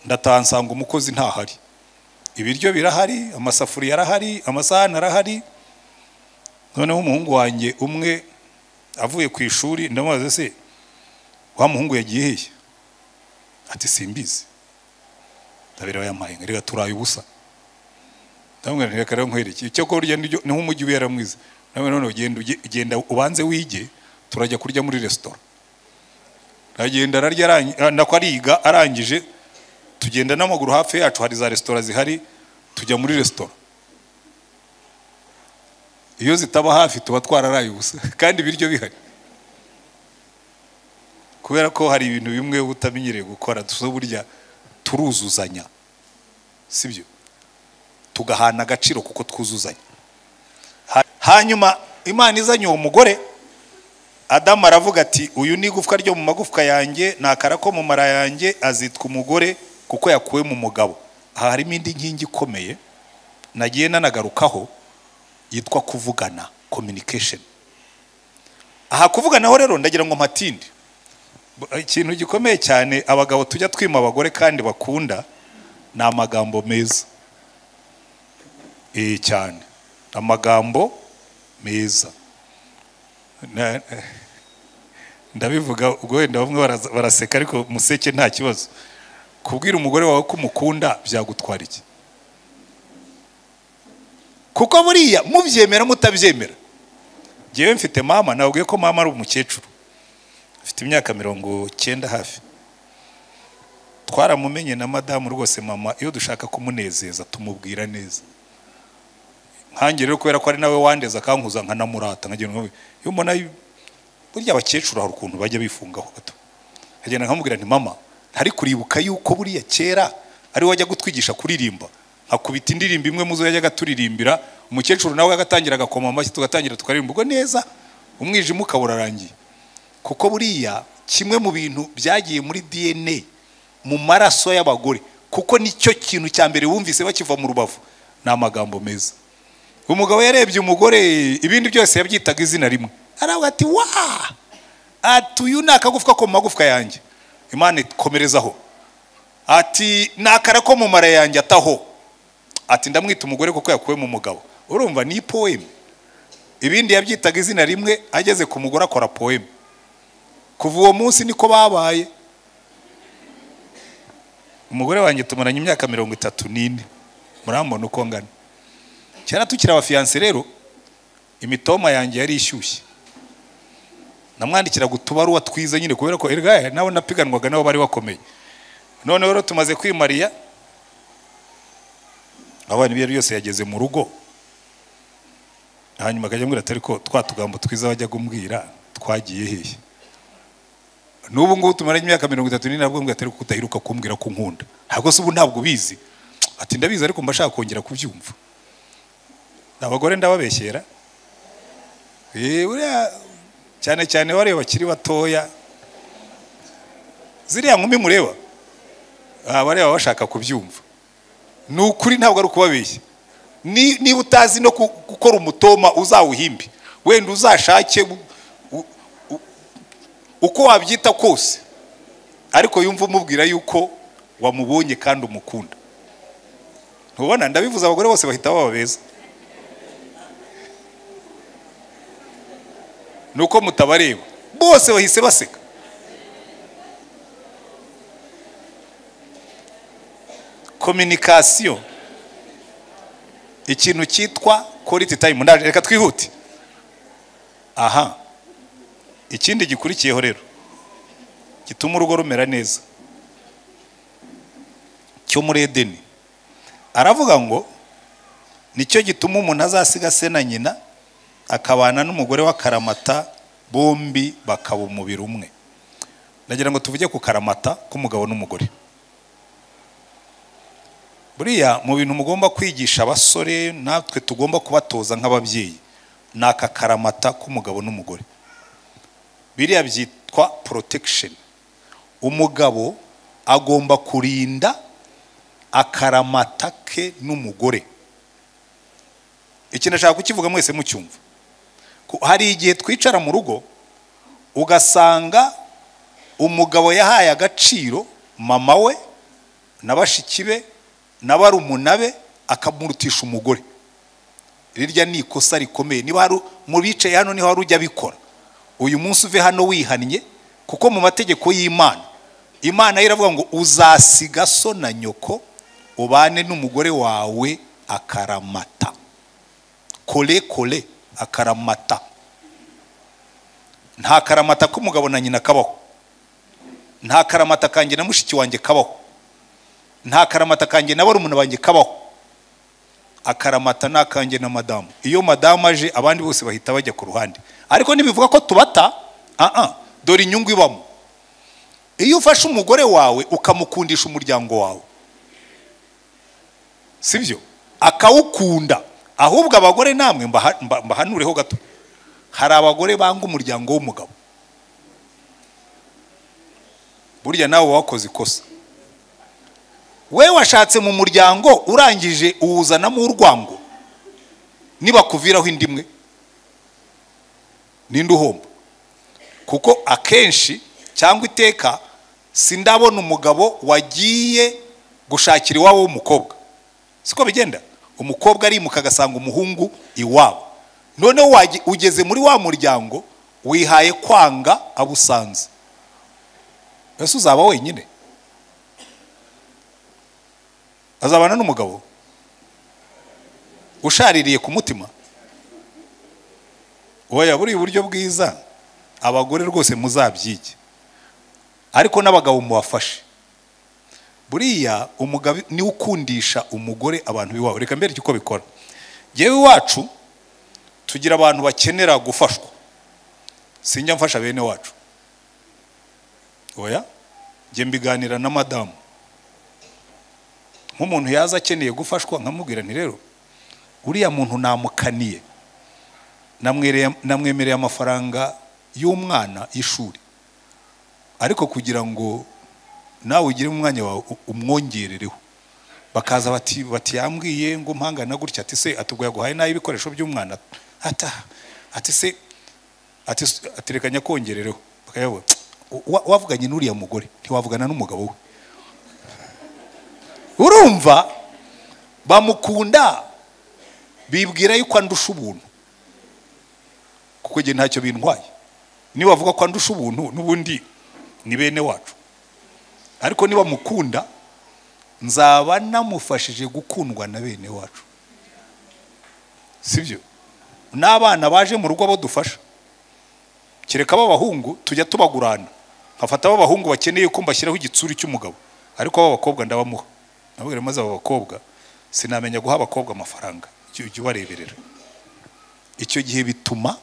Ndataha nsanga umukozi ntahari, ibiryo birahari, amasafuriya arahari, amasahani arahari. Noneho umuhungu wanjye umwe avuye ku ishuri, ndamubaza se wa muhungu yagiye hehe? Ati simbizi. Ndabira yampaye reka turaye ubusa. Ndamubwira nti reka rero nkwereke icyo kurya ni nk'umujyi ubera mwiza. Ndamubwira none ugenda ubanze wige, turajya kurya muri restaurant. Aragenda ararya, nako ariga, arangije tugenda n'amaguru hafi yacu hari za restaurant zihari, tujya muri restaurant. Iyo zitaba hafi tuba twararaye ubusa kandi ibiryo bihari. Kubera ko hari ibintu bimwe utamenyereye gukora, duso burya turuzuzanya. Sibyo? Tugahana agaciro kuko twuzuzanya. Hanyuma Imana izanye uwo mugore, Adamu aravuga ati uyu ni igufwa ryo mu magufwa yanjye, nakara ko mu mara yanjye, azitwa umugore kuko yakuwe mu mugabo. Aha harimo indi nkingi ikomeye nagiye nanagarukaho yitwa kuvugana, communication. Aha kuvuganaho rero ndagira ngo mpatinde. Ikintu gikomeye cyane abagabo tujya twima abagore kandi bakunda ni amagambo meza. Cyane amagambo meza. Ndabivuga ubwo wenda bamwe baraseka ariko museke nta kibazo. Kubwira umugore wawe ko umukunda byagutwara iki? Kuko buriya mubyemera mutabyemera. Jewe mfite mama, nabwiye ko mama ari umukecuru, afite imyaka 90 hafi. Twaramumenye na madamu rwose mama, iyo dushaka kumunezeza tumubwira neza. Nkange rero kubera ko ari nawe wandeza akankuza nkanamurata, nkagenda iyo mbona burya abakecuru hari ukuntu bajya bifungaho gato, nkagenda nkamubwira nti mama ntari kuribuka yuko buriya kera ari wajya gutwigisha kuririmba, nkakubita indirimbo imwe muzo yajyaga turirimbira, umukecuru nawe agatangira agakoma amashyi tugatangira tukaririmba ubwo neza, umwijima ukaba urarangiye. Kuko buriya kimwe mu bintu byagiye muri DNA mu maraso y'abagore, kuko nicyo kintu cya mbere wumvise bakiva mu rubavu, ni amagambo meza. Umugabo yarebye umugore ibindi byose yabyitaga izina rimwe, aravuga ati wa ati uyu ni akagufwa ko mu magufwa yanjye, Imana ikomerezaho, ati nakara ko mu mara yanjye ataho, ati ndamwita umugore kuko yakuwe mu mugabo. Urumva ni poem. Ibindi yabyitaga izina rimwe, ageze ku mugore akora poem. Kuva uwo munsi niko babaye. Umugore wanjye tumaranye imyaka 34, murambona uko ngana. Kera tukiri abafiyanse rero imitoma yanjye yari ishyushye, namwandikiraga utubaruwa twiza nyine kubera ko erega nawe napiganwaga nabo bari bakomeye. None rero tumaze kwimariya, abana ibyo byose yageze mu rugo, hanyuma akajya ambwira ati ariko twa tugambo twiza bajya kumbwira twagiye hehe? N'ubu ngubu tumaranye imyaka 34 nabwo mbwira ati ariko utahiruka kumbwira ko nkunda, ntabwo se ubu ntabwo ubizi? Ati ndabizi ariko mba nshaka kongera kubyumva. Abagore ndababeshyera, buriya cyane cyane bareba bakiri batoya, ziriya nkumi mureba bareba bashaka kubyumva. Ni ukuri ntabwo ari ukubabeshya. Niba utazi no gukora umutoma uzawuhimbe, wenda uzashake uko wabyita kose, ariko yumva umubwira yuko wamubonye kandi umukunda. Ntubona ndabivuze, abagore bose bahita baba beza. Nuko mutabareba bose bahise baseka. Communication, ikintu cyitwa quality time. Ndaje, reka twihute. Aha, ikindi gikurikiyeho rero gituma urugo rumera neza cyo muri Edeni, aravuga ngo nicyo gituma umuntu azasiga se na nyina akabana n'umugore wa karamata, bombi bakaba umubiri umwe. Ndagira ngo tuvuge ku karamata k'umugabo n'umugore. Buriya mu bintu mugomba kwigisha abasore, natwe tugomba kubatoza nk'ababyeyi, ni aka karamata k'umugabo n'umugore. Biriya byitwa protection. Umugabo agomba kurinda akaramata ke n'umugore. Iki ndashaka kukivuga mwese mucyumva. Hari igihe twicara mu rugo ugasanga umugabo yahaye agaciro mama we na bashiki be na barumuna be, akamurutisha umugore. Rirya ni ikosa rikomeye. Niba hari mu bicaye hano niho hari ujya bikora, uyu munsi uve hano wihannye, kuko mu mategeko y'Imana, Imana iravuga ngo uzasiga so na nyoko ubane n'umugore wawe akaramata. Kole kole, akaramata. Nta karamata k'umugabo na nyina kabaho, nta karamata kanjye na mushiki wanjye kabaho, nta karamata kanjye na barumuna banjye kabaho. Akaramata nakanjye na madamu. Iyo madamu aje abandi bose bahita bajya ku ruhande. Ariko ntibivuga ko tubata, dore inyungu ibamo. Iyo ufashe umugore wawe ukamukundisha umuryango wawe, sibyo, akawukunda. Ahubwo abagore namwe mbahanureho gato, hari abagore banga umuryango w'umugabo. Burya nawe wakoze ikosa. We washatse mu muryango urangije uwuzanamo urwango, nibakuviraho indimwe ninde uhomba? Kuko akenshi cyangwa iteka sindabona umugabo wagiye gushakira iwabo w'umukobwa. Siko bigenda, umukobwa arimuka agasanga umuhungu iwabo. Noneho ugeze muri wa muryango wihaye kwanga abusanze, ese uzaba wenyine? Azabana n'umugabo ushaririye ku mutima? Oya, buri buryo bwiza abagore rwose muzabyige, ariko n'abagabo mubafashe. Buriya umugabo ni ukundisha umugore abantu biwabo. Reka mbere uko bikora. Jewe iwacu tugira abantu bakenera gufashwa, sinjya mfasha bene wacu. Oya, njye mbiganira na madamu. Nk'umuntu yaza akeneye gufashwa nkamubwira nti rero uriya muntu namukaniye, namwemereye amafaranga y'umwana y'ishuri, ariko kugira ngo nawe ugire umwanya wawe umwongerereho. Bakaza bati yambwiye ngo mpangana gutya, ati se atubwo yaguhaye nayo ibikoresho by'umwana, ati se aterekanya kongerereho. Bakayavuga wavuganye n'uriya mugore ntiwavugana n'umugabo we. Urumva bamukunda bibwira yuko andusha ubuntu, kuko nge ntacyo bintwaye. Niba avuga ko andusha ubuntu n'ubundi ni bene wacu, ariko niba mukunda nzaba namufashije gukundwa na bene wacu, sibyo? N'abana baje mu rugo abo dufasha, kereka b'abahungu tujya tubagurana, nkafata b'abahungu bakeneye ko mbashyiraho igitsuri cy'umugabo, ariko b'abakobwa ndabamuha. Nabwira maze abo bakobwa sinamenya guha abakobwa amafaranga, ujye ubareberera. Icyo gihe bituma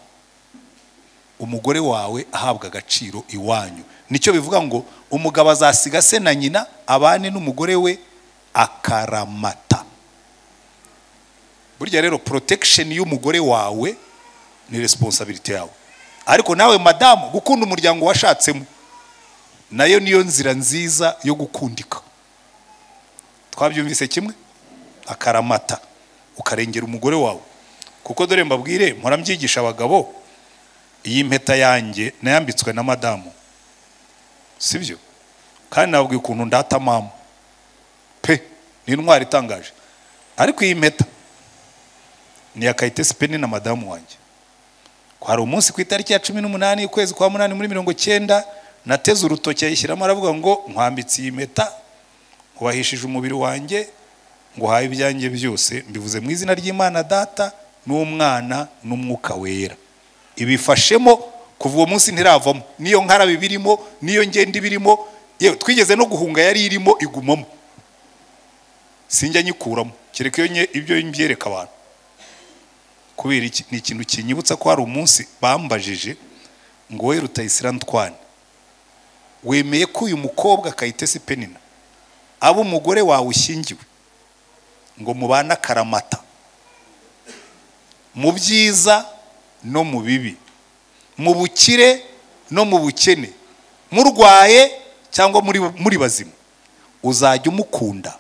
umugore wawe ahabwa agaciro iwanyu. Nicyo bivuga ngo umugabo azasiga se na nyina abane n'umugore we akaramata. Burya rero protection y'umugore wawe ni responsibility yawe. Ariko nawe madamu, gukunda umuryango washatsemo nayo niyo nzira nziza yo gukundika. Twabyumvise kimwe, akaramata ukarengera umugore wawe. Kuko dore mbabwire, mpora mbyigisha abagabo, iyi mpeta yanjye nayambitswe na madamu, sibyo? Kandi nababwiye ukuntu ndata mama pe, ni intwari itangaje. Ariko iyi mpeta ni ya Kayitesi Penina na madamu wanjye. Hari umunsi ku itariki ya 18 ukwezi kwa 8 muri 90 nateze urutoki ayishyiramo, aravuga ngo nkwambitse iyi mpeta, nkubahishije umubiri wanjye, nguhaye ibyanjye byose, mbivuze mu izina ry'Imana Data n'Umwana n'Umwuka Wera. Ibifashemo kuva uwo munsi ntiravamo, niyo nkara bibirimo, niyo ngenda ibirimo, yewe twigeze no guhunga yari irimo igumamo, sinjya nyikuramo kereka iyo ibyo mbyereka abantu. Kubera iki? Ni ikintu kinyibutsa ko hari umunsi bambajije ngo we Rutayisire Antoine, wemeye ko uyu mukobwa Kayitesi Penina aba umugore wawe ushyingiwe, ngo mubane akaramata mu byiza no mu bibi, mu bukire no mu bukene, murwaye cyangwa muri bazima, uzajya umukunda,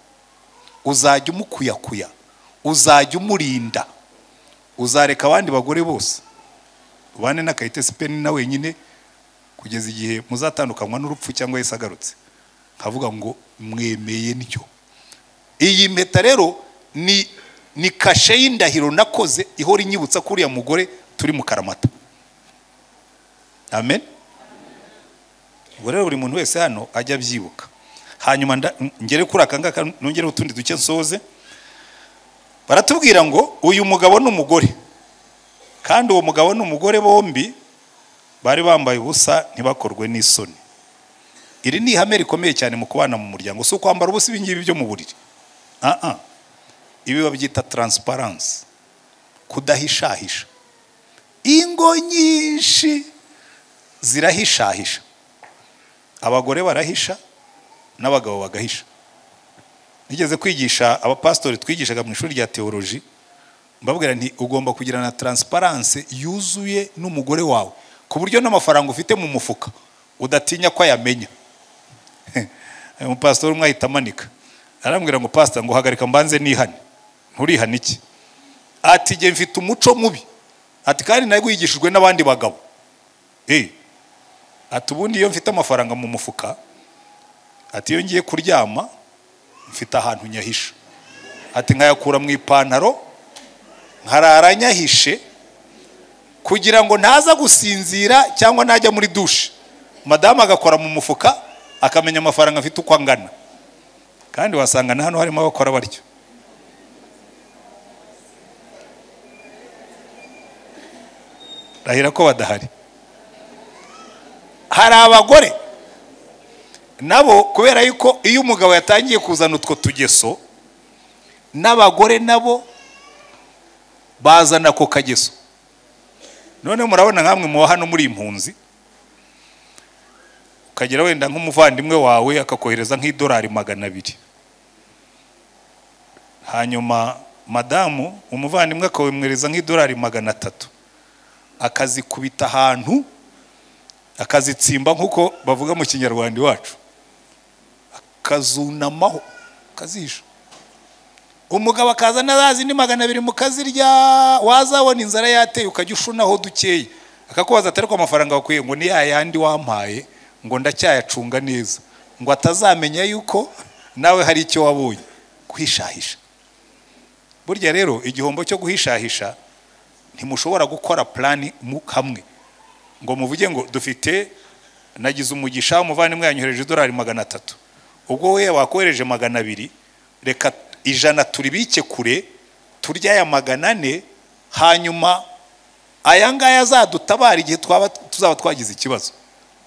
uzajya umukuyakuya, uzajya umurinda, uzareka abandi bagore bose ubane na Kayitesi Penina wenyine kugeza igihe muzatandukanywa n'urupfu cyangwa Yesu agarutse. Nkavuga ngo mwemeye ntyo. Iyi mpeta rero ni kashe y'indahiro nakoze ihora inyibutsa ko uriya mugore turi mu karamata. Amen. Ubwo rero buri muntu wese hano ajya abyibuka. Hanyuma ngere kuri aka ngaka nongere utundi duke nsoze. Baratubwira ngo uyu mugabo n'umugore, kandi uwo mugabo n'umugore bombi bari bambaye ubusa ntibakorwe n'isoni. Iri ni ihame rikomeye cyane mu kubana mu muryango. Si ukwambara ubusa ibi ngibi byo mu buriri, ibi babyita transparence, kudahishahisha. Ingo nyinshi zirahishahisha, abagore barahisha n'abagabo bagahisha. Nigeze kwigisha abapastori, twigishaga mu ishuri rya theology, mbabwira nti ugomba kugira na transparence yuzuye n'umugore wawe, ku buryo n'amafaranga ufite mu mufuka udatinya ko ayamenya. Umupastori umwe ahita amanika, arambwira ngo pastor, ngo hagarika mbanze nihane. Nturihane iki? Ati jye mfite umuco mubi, ati kandi nagwigishijwe n'abandi bagabo. Ati ubundi iyo mfite amafaranga mu mufuka, ati iyo ngiye kuryama mfite ahantu nyahisha, ati nkayakura mu ipantaro nkarara nyahishe kugira ngo ntaza gusinzira cyangwa najya muri dushe, madamu agakora mu mufuka akamenya amafaranga afite uko angana. Kandi wasanga na hano harimo abakora batyo. Rahira ko badahari. Hari abagore nabo kubera yuko iyo umugabo yatangiye kuzana utwo tugeso, n'abagore nabo bazana ako kageso. None murabona nkamwe mu hano muri impunzi, ukagira wenda nk'umuvandimwe wawe akakohereza nk'idolari 200, hanyuma madamu umuvandimwe akawemwereza nk'idolari 300, akazikubita ahantu akazitsimba nkuko bavuga mu Kinyarwanda iwacu, akazunamaho akazihisha. Umugabo akaza n'azindi 200 mukazirya, wazabona inzara yateye ukajya ushunaho dukeye, akakubaza atari ko amafaranga wakwiye, ngo ni yayandi wampaye, ngo ndacyayacunga neza, ngo atazamenya yuko nawe hari icyo wabonye. Guhishahisha. Burya rero igihombo cyo guhishahisha, ntimushobora gukora plani hamwe ngo muvuge ngo dufite, nagize umugisha umuvandimwe yanyohereje idolari 300, ubwo we wakohereje 200, reka 100 turibike kure, turya aya 400, hanyuma aya ngaya azadutabara igihe tuzaba twagize ikibazo.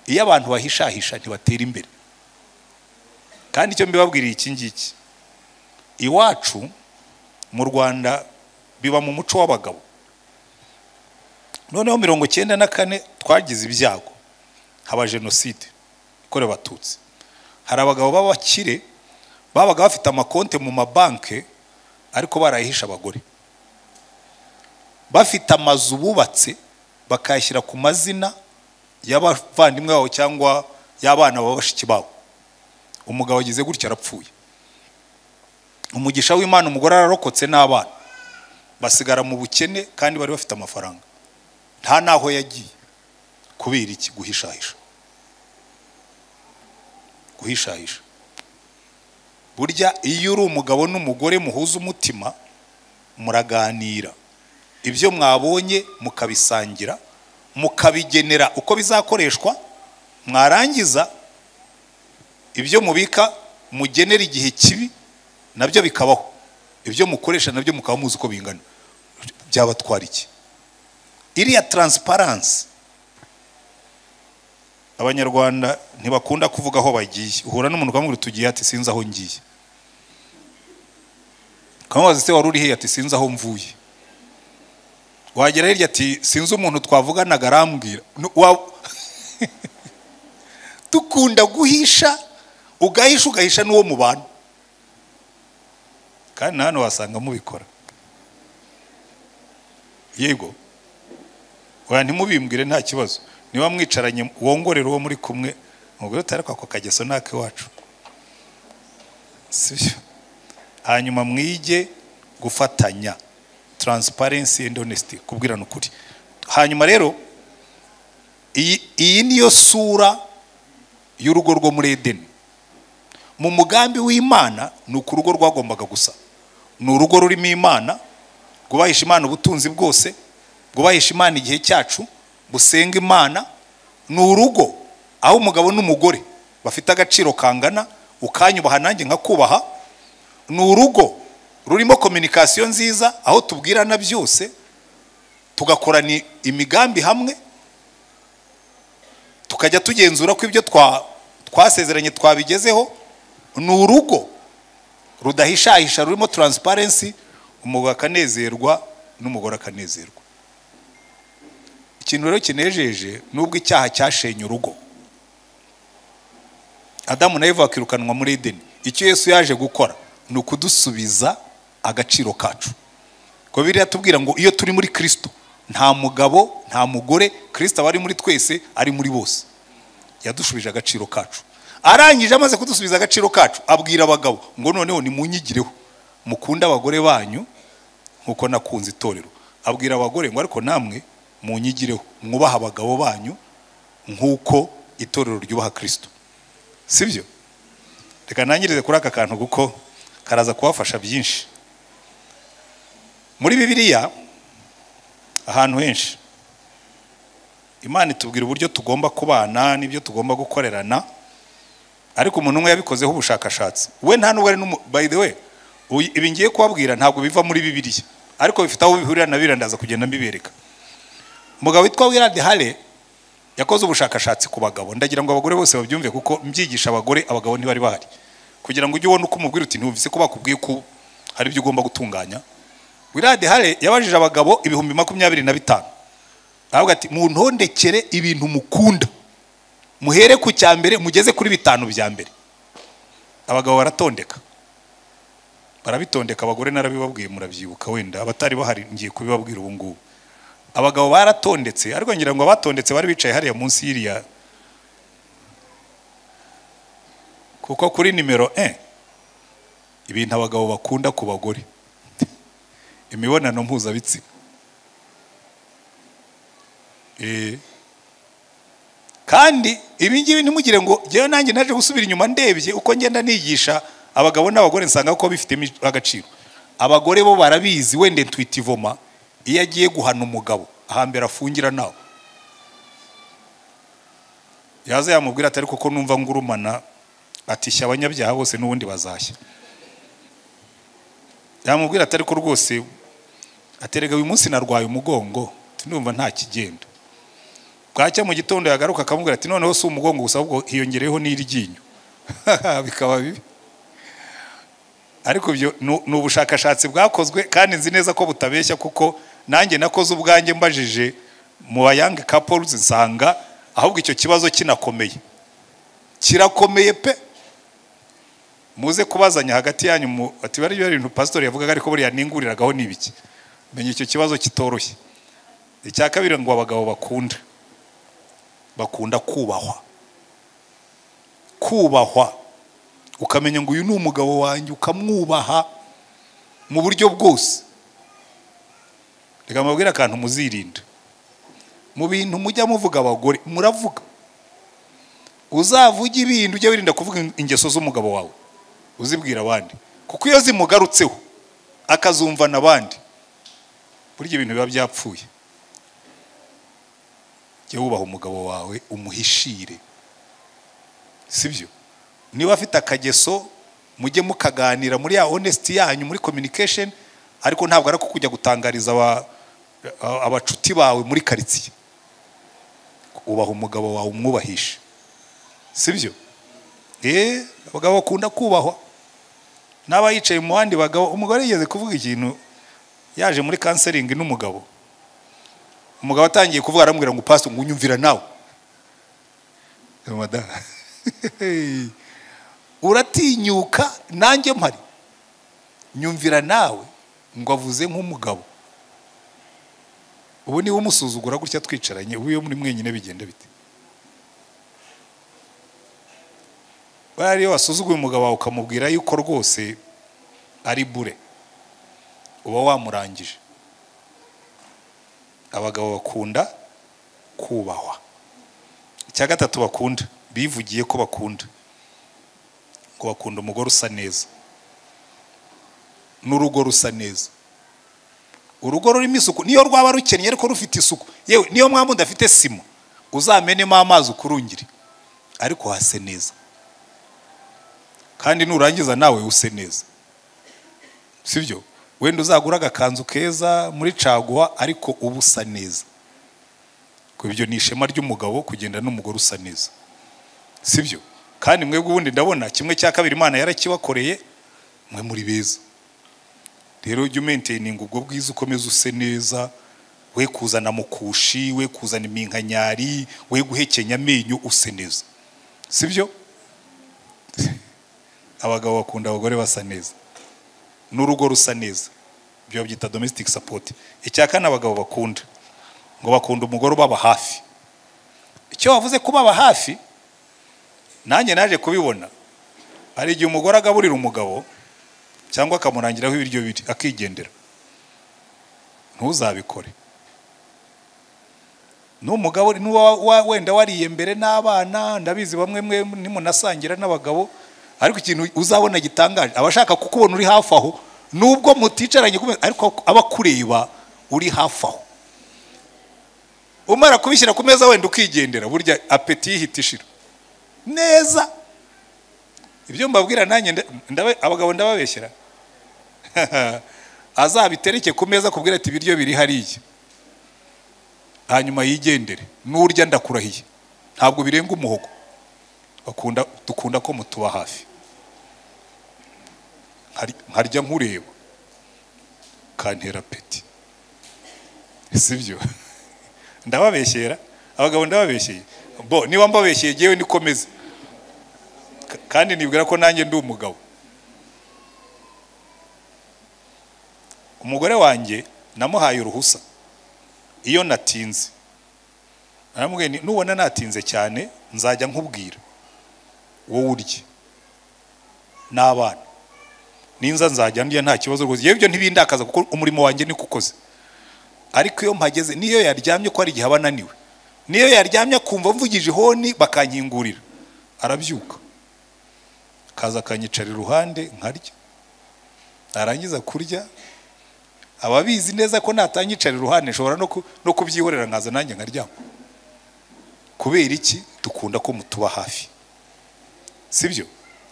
Iyo abantu bahishahisha ntibatera imbere. Kandi icyo mbibabwiriye iki ngiki, iwacu mu Rwanda biba mu muco w'abagabo. Noneho 94 twagize ibyago, haba jenoside ikorewe Abatutsi. Hari abagabo b'abakire babaga bafite amakonte mu mabanke ariko barayihisha abagore. Bafite amazu bubatse bakayashyira ku mazina y'abavandimwe babo cyangwa y'abana baba bashiki babo. Umugabo agize gutya arapfuye, umugisha w'Imana umugore ararokotse n'abana basigara mu bukene kandi bari bafite amafaranga, nta naho yagiye. Kubera iki? Guhishahisha. Guhishahisha. Burya iyo uri umugabo n'umugore muhuza umutima, muraganira, ibyo mwabonye mukabisangira, mukabigenera uko bizakoreshwa, mwarangiza ibyo mubika mugenera igihe kibi nabyo bikabaho, ibyo mukoresha nabyo mukaba muzi uko bingana. Byabatwara iki? Iriya transparency. Abanyarwanda ntibakunda kuvuga aho bagiye. Uhura n'umuntu ukamubwira tugiye, ati sinzi aho ngiye. Ukamubaza se wari uri he, ati sinzi aho mvuye. Wagera hirya ati sinzi umuntu twavuganaga arambwira. Dukunda guhisha, ugahisha ugahisha n'uwo mubana. Kandi hano wasanga mubikora. Yego. Oya ntimubimbwire nta kibazo. Niba mwicaranye wongorera uwo muri kumwe, mubwire uti ariko ako kageso nake wacu. Sibyo? Hanyuma mwige gufatanya, transparency and honesty, kubwirana ukuri. Hanyuma rero iyi niyo sura y'urugo rwo muri Edeni. Mu mugambi w'Imana ni uko urugo rwagombaga gusa. Ni urugo rurimo Imana, rwubahisha Imana ubutunzi bwose, rwubahisha Imana igihe cyacu, busenga Imana. Ni urugo aho umugabo n'umugore bafite agaciro kangana, ukanyubaha nanjye nkakubaha. Ni urugo rurimo communication nziza, aho tubwirana byose, tugakorana imigambi hamwe, tukajya tugenzura ko ibyo twasezeranye twabigezeho. Ni urugo rudahishahisha, rurimo transparency, umugabo akanezerwa n'umugore akanezerwa. Ikintu rero kinejeje, nubwo icyaha cyashenye urugo, Adamu na Eva bakirukanwa muri Edeni, icyo Yesu yaje gukora ni ukudusubiza agaciro kacu. Ko Bibiliya tubwira ngo iyo turi muri Kristo nta mugabo nta mugore, Kristo aba ari muri twese, ari muri bose. Yadushubije agaciro kacu. Arangije amaze kudusubiza agaciro kacu, abwira abagabo ngo noneho nimunyigireho, mukunde abagore banyu nkuko nakunze itorero. Abwira abagore ngo ariko namwe munyigireho, mwubaha abagabo banyu nkuko itorero ryubaha Kristo. Sibyo? Reka nangirize kuri aka kantu kuko karaza kubafasha byinshi. Muri Bibiliya ahantu henshi Imana itubwira uburyo tugomba kubana n'ibyo tugomba gukorerana, ariko umuntu umwe yabikozeho ubushakashatsi. We nta nubwo ari by the way, ibi ngiye kubabwira ntabwo biva muri Bibiliya, ariko bifite aho bihurira na Bibiliya, ndaza kugenda mbibereka. Umugabo witwa Willard Hale yakoze ubushakashatsi ku bagabo. Ndagira ngo abagore bose babyumve kuko mbyigisha abagore, abagabo ntibari bahari. Kugira ngo ujye ubone uko umubwira uti ntumvise ko bakubwiye ko hari ibyo ugomba gutunganya. Willard Hale yabajije abagabo 25,000. Aravuga ati muntondekere ibintu mukunda, muhere ku cya mbere mugeze kuri 5 bya mbere. Abagabo baratondeka, barabitondeka. Abagore narabibabwiye murabyibuka, wenda abatari bahari ngiye kubibabwira ubu ngubu. Abagabo baratondetse, ariko ngira ngo abatondetse bari bicaye hariya munsi y'iriya, kuko kuri nimero 1 ibintu abagabo bakunda ku bagore, imibonano mpuzabitsina. Kandi ibi ngibi ntimugire ngo njyewe nanjye naje gusubira inyuma ndebye uko ngenda nigisha abagabo n'abagore nsanga ko bifite agaciro. Abagore bo barabizi, wende intuitivement iyo agiye guhana umugabo ahambere afungira nawe, yaza yamubwira ati ariko ko numva ngurumana, ati shya abanyabyaha bose n'ubundi bazashya. Yamubwira ati ariko rwose aterega uyu munsi narwaye umugongo, ndumva nta kigenda. Bwacya mu gitondo yagaruka akamubwira ati noneho si umugongo gusa ahubwo hiyongereyeho n'iryinyo. Bikaba bibi. Ariko ibyo ni ubushakashatsi bwakozwe kandi nzi neza ko butabeshya, kuko nanjye nakoze ubwanjye mbajije mu ba young couples nsanga ahubwo icyo kibazo kinakomeye, kirakomeye pe. Muze kubazanya hagati yanyu ati bari ibintu pastor yavugaga ariko buriya ninguriragaho nibiki. Menya icyo kibazo kitoroshye. Icya kabiri ngo abagabo bakunda kubahwa. Kubahwa, ukamenya ngo uyu ni umugabo wanjye, ukamwubaha mu buryo bwose. Reka mbabwire akantu muzirinda mu bintu mujya muvuga. Abagore muravuga, uzavuga ibintu ujye wirinda kuvuga ingeso z'umugabo wawe uzibwira abandi, kuko iyo zimugarutseho akazumvana abandi, burya ibintu biba byapfuye. Jya wubaha umugabo wawe, umuhishire, sibyo? Niba afite akageso mujye mukaganira muri ya honesty yanyu, muri communication, ariko ntabwo ari kujya gutangariza abacuti bawe muri karitsiye. Ubaha umugabo wawe, umwubahishe, sibyo? Abagabo bakunda kubahwa. N'aba yicaye mu bandi bagabo, umugore yigeze kuvuga ikintu, yaje muri counseling n'umugabo, umugabo atangiye kuvuga aramubwira ngo pastor ngo unyumvira nawe. Madamu, uratinyuka nanjye mpari, nyumvira nawe, ngo avuze nk'umugabo. Ubu niba umusuzugura gutya twicaranye, ubu iyo muri mwenyine bigenda bite? Bariya iyo wasuzuguye umugabo wawe ukamubwira yuko rwose ari bure, uba wamurangije. Abagabo bakunda kubahwa. Icya gatatu bakunda, bivugiye ko bakunda, ngo bakunda umugore usa neza n'urugo rusa neza. Urugo rurimo isuku, niyo rwaba rukennye ariko rufite isuku, yewe niyo mwaba mudafite sima uzamenemo amazi ukurungire, ariko hase neza. Kandi nurangiza nawe use neza, sibyo? Wenda uzagura agakanzu keza muri caguwa, ariko uba usa neza. Ibyo ni ishema ry'umugabo kugenda n'umugore usa neza, sibyo? Kandi mwebwe ubundi ndabona kimwe cya kabiri Imana yarakibakoreye, mwe muri beza. Rero ujye umaintaininga ubwo bwiza, ukomeze use neza, we kuzana mukushi, we kuzana iminkanyari, we guhekenya amenyo, use neza, sibyo? Abagabo bakunda abagore basa neza n'urugo rusa neza, ibyo babyita domestic support. Icya kane abagabo bakunda, ngo bakunda umugore ubaba hafi. Icyo wavuze kubaba hafi, nanjye naje kubibona. Hari igihe umugore agaburira umugabo cyangwa akamurangiraho ibiryo biri akigendera. Ntuzabikore. N'umugabo wenda wariye mbere n'abana, ndabizi bamwe mwe nimunasangira n'abagabo, ariko ikintu uzabona gitangaje, abashaka kukubona uri hafi aho, nubwo muticaranye ariko abakureba uri hafi aho. Umara kubishyira ku meza wenda ukigendera, burya appétit ihita ishira neza. Ibyo mbabwira nanjye abagabo ndababeshyera. Azabitereke ku meza akubwira ati ibiryo biri hariya, hanyuma yigendere. Nurya ndakurahiye ntabwo birenga umuhogo. Dukunda ko mutuba hafi. Nkarya nkureba kantera appétit, sibyo? Ndababeshyera abagabo, ndababeshyeye. Bo niba mbabeshyeye jewe nikomeze, kandi nibwira ko nanjye ndi umugabo. Umugore wanjye namuhaye uruhusa iyo natinze, naramubwiye nubona natinze cyane nzajya nkubwira, wowe urye n'abana, ninza nzajya ndya nta kibazo rwose. Yewe ibyo ntibindakaza kuko umurimo wanjye niko ukoze. Ariko iyo mpageze, niyo yaryamye ko ari igihe aba ananiwe, niyo yaryamye akumva mvugije ihoni bakankingurira, arabyuka akaza akanyicara iruhande nkarya. Narangiza kurya, ababizi neza ko natanyicara iruhande nshobora no kubyihorera nkaza nanjye nkaryama. Kubera iki? Dukunda ko mutuba hafi, sibyo?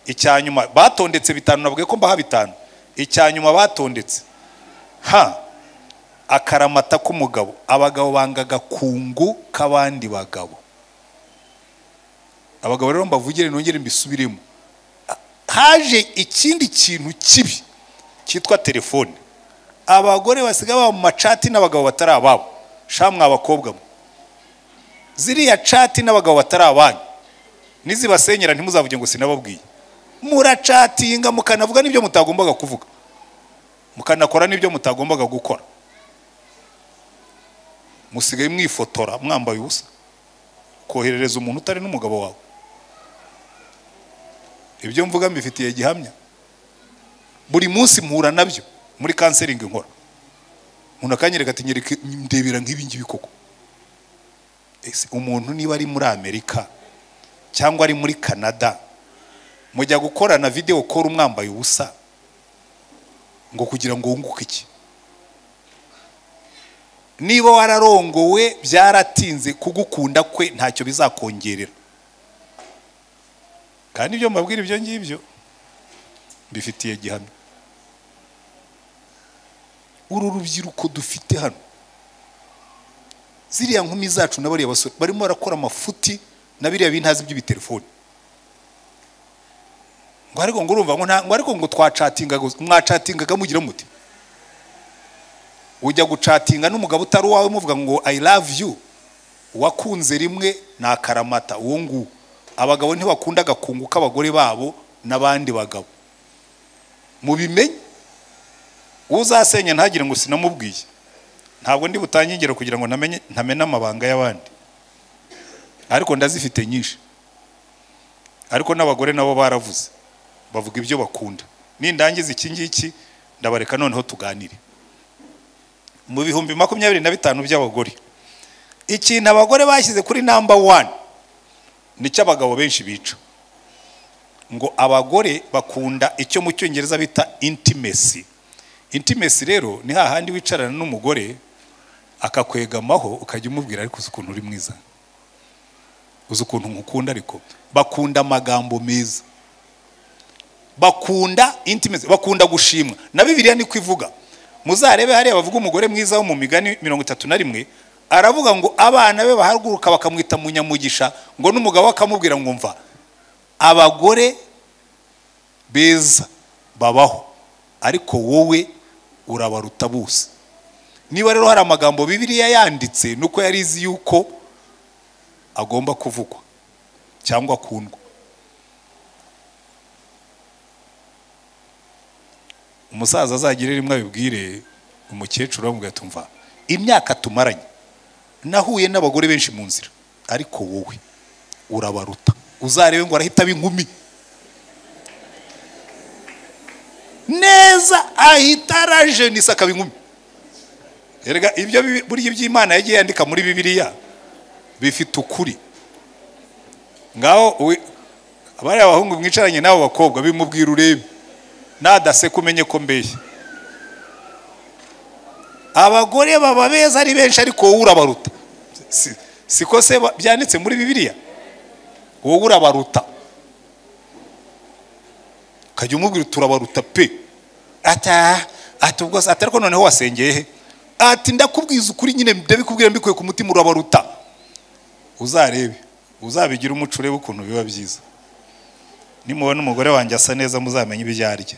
Icyanyuma batondetse bitanu, nabwiye ko mbaha bitanu. Icyanyuma batondetse ha akaramata k'umugabo. Abagabo banga agakungu k'abandi bagabo. Abagabo rero mbavugire nongere mbisubiremo, haje ikindi kintu kibi cyitwa telefone. Abagore basigaye baba mu ma chat n'abagabo batari ababo. Sha mwa abakobwa mwe, ziriya chat n'abagabo batari abanyu nizibasenyera ntimuzavuge ngo sinababwiye. Muracatinga mukanavuga n'ibyo mutagombaga kuvuga, mukanakora n'ibyo mutagombaga gukora. Musigaye mwifotora mwambaye ubusa, koherereza umuntu utari n'umugabo wawe. Ibyo mvuga mbifitiye gihamya. Buri munsi mpura nabyo muri counseling nkora. Umuntu akanyereka ati nyereka ndebera nk'ibi ngibi koko. Ese umuntu niba ari muri Amerika cyangwa ari muri Canada, mujya gukorana video call umwambaye ubusa ngo kugira ngo wunguke iki? Niba wararongowe byaratinze, kugukunda kwe ntacyo bizakongerera. Kandi ibyo mbabwira ibyo ngibyo mbifitiye gihamya. Uru rubyiruko dufite hano, ziriya nkumi zacu n'abariya basore barimo barakora amafuti na biriya bintazi by'ibitelefoni. Ngo ariko ngo urumva ngo ngo ariko ngo twacatingaga, mwacatingaga mugira muti? Ujya gucatinga n'umugabo utari uwawe muvuga ngo I love you, wakunze rimwe na karamata uwo nguwo. Abagabo ntibakunda gakunguka abagore babo n'abandi bagabo. Mubimenye. Uzasenya ntagire ngo sinamubwiye. Ntabwo ndi butangingero kugira ngo namenye ntamena amabanga y'abandi. Ariko ndazifite nyinshi. Ariko n'abagore nabo baravuze, bavuga ibyo bakunda. Nindangiza iki ngiki ndabareka noneho tuganire. Mu 2025 by'abagore, ikintu abagore bashyize kuri number 1 nicyo abagabo benshi bica. Ngo abagore bakunda icyo mu Cyongereza bita intimacy. Intimacy rero ni hahandi wicarana n'umugore akakwegamaho ukajya umubwira ariko uzi ukuntu uri mwiza, uzi ukuntu nkukunda. Ariko bakunda amagambo meza, bakunda intimacy, bakunda gushimwa. Na Bibiliya niko ivuga. Muzarebe hariya bavuga umugore mwiza wo mu migani 31, aravuga ngo abana be bahaguruka bakamwita munyamugisha, ngo n'umugabo akamubwira ngo mva abagore beza babaho ariko wowe urabaruta bose. Niba rero hari amagambo Bibiliya yanditse nuko yarizi yuko agomba kuvugwa cyangwa kundwa. Umusaza azagire rimwe abibwire umukecuru amubwira ati mva imyaka tumaranye nahuye n'abagore benshi mu nzira ariko wowe urabaruta. Uzarebe ngo arahita inkumi neza, ahita arajenisa akaba inkumi. Erega ibyo burya iby'Imana yagiye yandika muri Bibiliya bifite ukuri. Ngaho abari abahungu mwicaranye n'abo bakobwa bimubwira urebe, nadaseka umenye ko mbeshya. Abagore baba beza ari benshi ariko wowe urabaruta. Siko se byanditse muri Bibiliya? Wowe urabaruta. Ukajya umubwira turabaruta pe. Ata ubwo ati ariko noneho wasengeye he? Ati ndakubwiza ukuri nyine ndabikubwira mbikuye ku mutima, urabaruta. Uzarebe, uzabigira umuco urebe ukuntu biba byiza. Nimubona umugore wanjye asa neza muzamenye ibyo arya.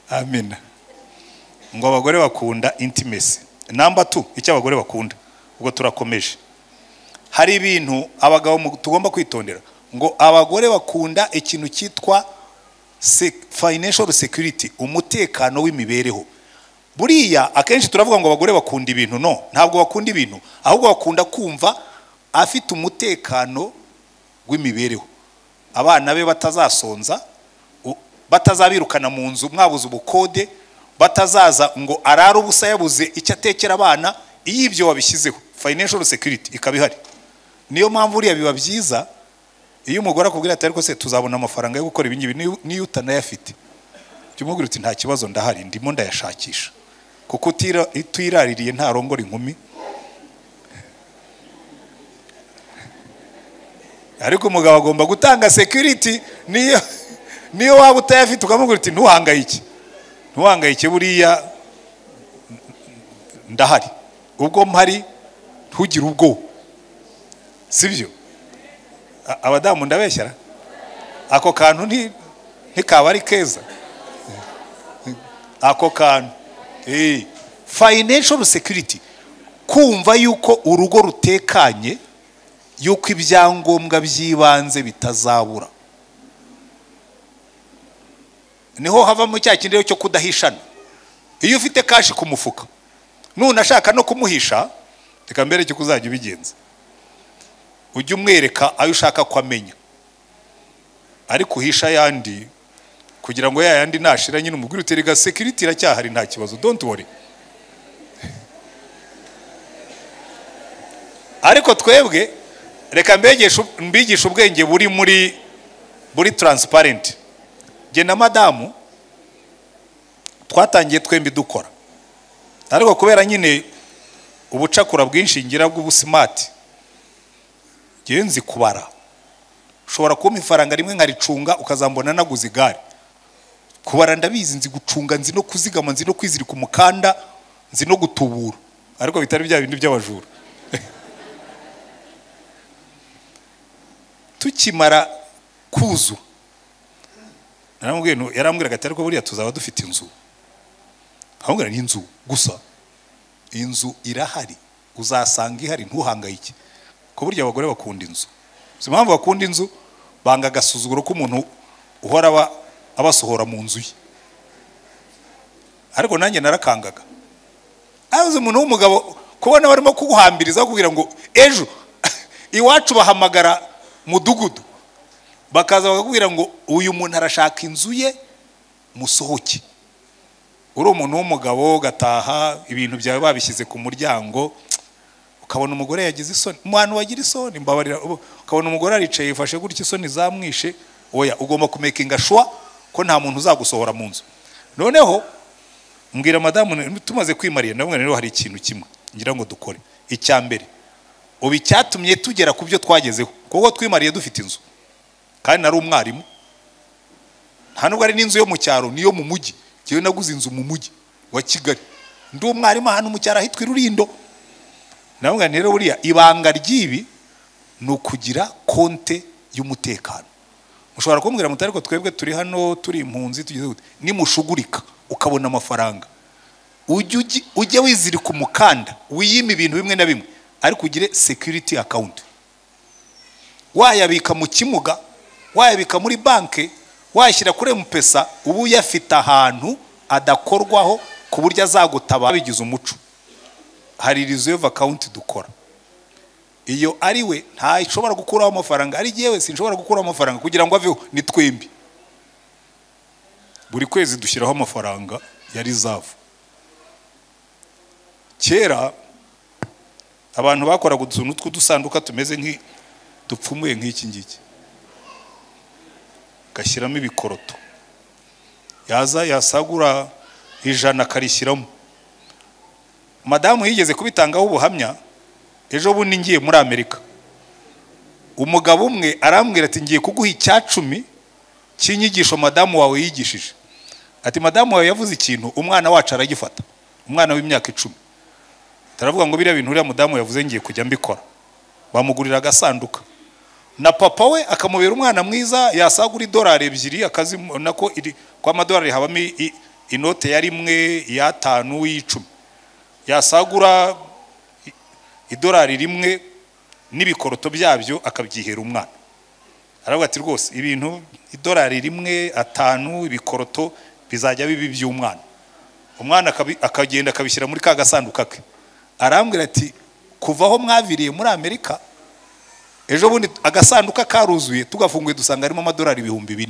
Amina. Ngo abagore bakunda intimacy. Number 2, icyo abagore bakunda. Ubwo turakomeje. Hari ibintu abagabo tugomba kwitondera. Ngo abagore bakunda ikintu cyitwa financial security, umutekano w'imibereho. Buriya akenshi turavuga ngo abagore bakunda ibintu. No, ntabwo bakunda ibintu, ahubwo bakunda kumva afite umutekano w'imibereho. Abana be batazasonza, batazabirukana mu nzu mwabuze ubukode, batazaza ngo arare ubusa yabuze icyo atekera abana. Iyo ibyo wabishyizeho financial security ikaba ihari. Niyo mpamvu uriya biba byiza iyo umugore akubwira ati ariko se tuzabona amafaranga yo gukora ibingibi, niyo utanayafite jya umubwira uti nta kibazo ndahari ndimo ndayashakisha, kuko utiraririye ntarongora inkumi. Ariko umugabo agomba gutanga security, niyo waba utayafite ukamubwira uti ntuhangayike, ntuhangayike buriya ndahari, ubwo mpari ntugire ubwoba. Sibyo? Abadamu ndabeshyara ako kantu ntikaba ari keza ako kantu. Financial security, kumva yuko urugo rutekanye, yuko ibyangombwa by'ibanze bitazabura. Niho havamo cya kindi cyo kudahishana. Iyo ufite cash ku mufuka none ashaka no kumuhisha, reka mbereke uko uzajya ubigenza. Ujye umwereka ayo ushaka ko amenya, ariko uhisha ayandi kugira ngo ya yandi nashira nyine umubwire uti rega security iracyahari nta kibazo, don't worry. Ariko twebwe reka mbigishe ubwenge buri muri transparent. Jye na madamu twatangiye twembi dukora, ariko kubera nyine ubucakura bwinshi ngira bw'ubusimati, njyewe nzi kubara. Ushobora kumpa ifaranga rimwe nkaricunga ukazambona naguze igare. Kubara ndabizi, nzi gucunga, nzi no kuzigama, nzi no kwizirika umukanda, nzi no gutubura, ariko bitari bya bindi by'abajura. Tukimara kuzu, yarambwiraga ati ariko buriya tuzaba dufite inzu. Ahubwo ni inzu gusa, inzu irahari, uzasanga ihari, ntuhangayike. Ko burya abagore bakunda inzu. Si impamvu bakunda inzu, banga agasuzuguro k'umuntu uhora abasohora mu nzu ye. Ariko nanjye narakangaga. Azi umuntu w'umugabo kubona barimo kuguhambiriza kugira ngo ejo iwacu bahamagara mudugudu, bakaza bakakubwira ngo uyu muntu arashaka inzu ye, musohoke. Uri umuntu w'umugabo gataha ibintu byawe babishyize ku muryango, ukabona umugore yagize isoni. Umuntu wagira isoni mbabarira, ukabona umugore aricaye yifashe gutya isoni zamwishe. Oya, ugomba kumakinga sure ko nta muntu uzagusohora mu nzu. Noneho mbwira madamu tumaze kwimariye, ndamubwira rero hari ikintu kimwe ngira ngo dukore. Icya mbere, ubu icyatumye tugera ku byo twagezeho, kuko twimariye dufite inzu kandi nari umwarimu, nta nubwo ari n'inzu yo mu cyaro, niyo mu mujyi. Njyewe naguze inzu mu mujyi wa Kigali, ndi umwarimu ahantu mu cyaro ahitwa Irurindo. Ndamubwira rero buriya ibanga ry'ibi ni ukugira konte y'umutekano. Mushobora kumbwira muti ariko twebwe turi hano turi impunzi tugeze gute? Nimushugurika ukabona amafaranga, ujye wizirika umukanda, wiyime ibintu bimwe na bimwe, ariko ugire security account. Wayabika mu kimuga, wayabika muri banke, wayashyira kuri M-Pesa, ubu uyafite ahantu adakorwaho ku buryo azagutabara. Bigize umuco. Hari reserve account dukora. Iyo ari we ntashobora gukuraho amafaranga, ari jyewe sinshobora gukuraho amafaranga kugira ngo aveho, ni twembi. Buri kwezi dushyiraho amafaranga ya reserve. Kera abantu bakoraga utuntu tw'udusanduka tumeze nk'i dupfumuye nk'iki ngiki, gashyiramo ibikoroto, yaza yasagura 100 akarishyiramo. Madamu yigeze kubitangaho ubuhamya ejo bundi ngiye muri Amerika. Umugabo umwe arambwira ati ngiye kuguha 10 cy'inyigisho madamu wawe yigishije. Ati madamu wawe yavuze ikintu umwana wacu aragifata, umwana w'imyaka 10. Taravuga ngo biriya bintu uriya mudamu yavuze ngiye kujya mbikora. Bamugurira agasanduka, na papa we akamubera umwana mwiza, yasagura $2 akazi nako kwa amadolari habamo inote ya 1, ya 5, y'icumi. Yasagura $1 n'ibikoroto byabyo akabyihera umwana. Aravuga ati rwose ibintu $1, 5, ibikoroto bizajya bibi by'umwana. Umwana akagenda akabishyira muri ka gasanduka ke. Arambwira ati kuva aho mwaviriye muri Amerika ejo bundi agasanduka karuzuye, tugafunguye dusanga harimo amadolari 4000.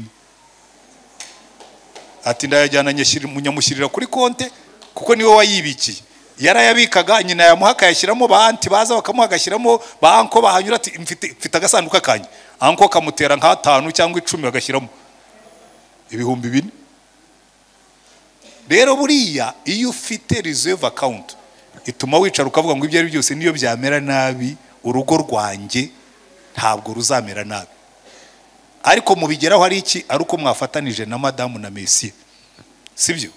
Ati ndayajyana nyamushyirira kuri konte kuko niwe wayibikiye. Yarayabikaga, nyina yamuha akayashyiramo, ba anti baza bakamuha agashyiramo, ba anko bahanyura ati mfite agasanduka kanjye. Anko kamutera nka 5 cyangwa 10 agashyiramo 4000. Rero buriya iyo ufite reserve account ituma wicara ukavuga ngo ibyo ari byose niyo byamera nabi urugo rwanjye ntabwo ruzamera nabi. Ariko mubigeraho ari iki? Ari uko mwafatanije na madamu na Messi, sibyo?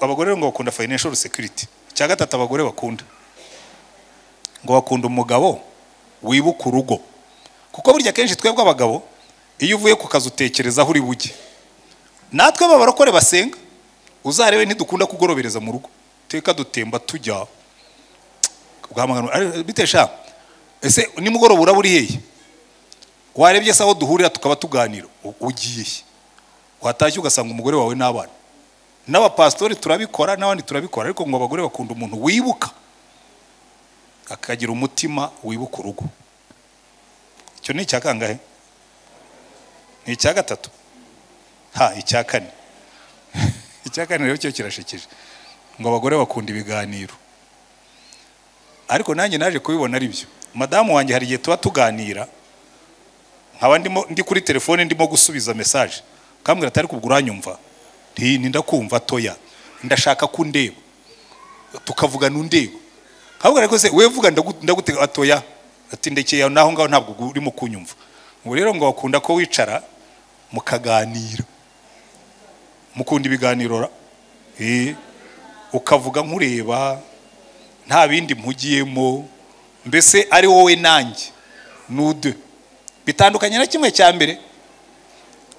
Abagore ngo bakunda financial security. Icya gatatu abagore bakunda, ngo bakunda umugabo wibuka urugo. Kuko burya kenshi twebwe abagabo iyo uvuye ku kazi utekereza aho uri bujye. Natwe b'abarokore basenga uzarebe ntidukunda kugorobereza mu rugo, teka dutemba tujya ugahamagara bitesha ese nimugoroba uraba uri hehe? Warebye se aho duhurira tukaba tuganira, ugiye he? Watashye ugasanga umugore wawe n'abana. N'abapasitori turabikora, n'abandi turabikora, ariko ngo abagore bakunda umuntu wibuka, akagira umutima wibuka urugo. Icyo ni icya kangahe? Ni icya gatatu. Ha, icya kane. Icya kane rero cyo kirashekeje. Ngo abagore bakunda ibiganiro. Ariko nanjye naje kubibona ari byo. Madamu wanjye hari igihe tuba tuganira, nkaba ndimo ndi kuri telefone ndimo gusubiza message, kambwira atari kubwo uranyumva, nti ndakumva toya, ndashaka ko undeba, tukavugana undeba. Nkabwira ariko se wewe vuga ndagutega atoya, ati ndekeye naho ngaho ntabwo urimo kunyumva. Ngo rero ngo bakunda ko wicara mukaganira, mukunda ibiganiro, ukavuga nkureba nta bindi mpugiyemo, mbese ari wowe nanjye nude. Bitandukanye na kimwe cya mbere.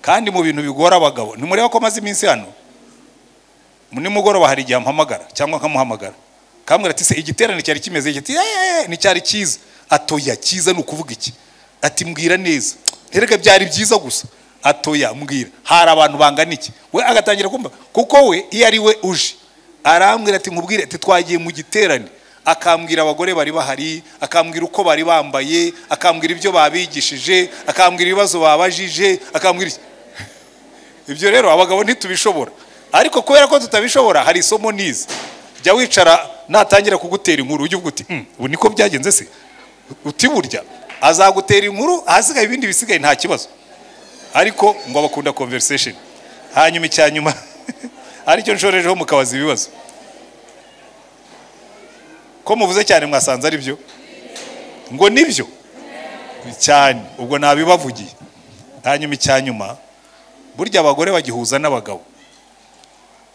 Kandi mu bintu bigora abagabo, nimureba ko maze iminsi hano muri mugoroba hari igihe ampamagara cyangwa nkamuhamagara, kambwira ati se igiterane cyari kimeze iki? Ni cyari cyiza. Atoya cyiza ni ukuvuga iki? Ati mbwira neza. Erega byari byiza gusa. Atoya mbwira hari abantu bangana iki? We agatangira kumva, kuko we iyo ari we uje arambwira ati nkubwire ati twagiye mu giterane, akambwira abagore bari bahari, akambwira uko bari bambaye, akambwira ibyo babigishije, akambwira ibibazo babajije, akambwira ibyo. Rero abagabo ntitubishobora, ariko kubera ko tutabishobora hari isomo nize. Jya wicara natangira kugutera inkuru ujye uvuga uti ubu niko byagenze se? Uti burya azagutera inkuru, ahasigaye ibindi bisigaye nta kibazo. Ariko ngo abakunda conversation. Hanyuma icyanyuma aricyo nshorejeho mukabaza ibibazo. Ko muvuze cyane mwasanze ari byo? Ngo nibyo cyane, ubwo nabibavugiye. Hanyuma icyanyuma, burya abagore bagihuza n'abagabo.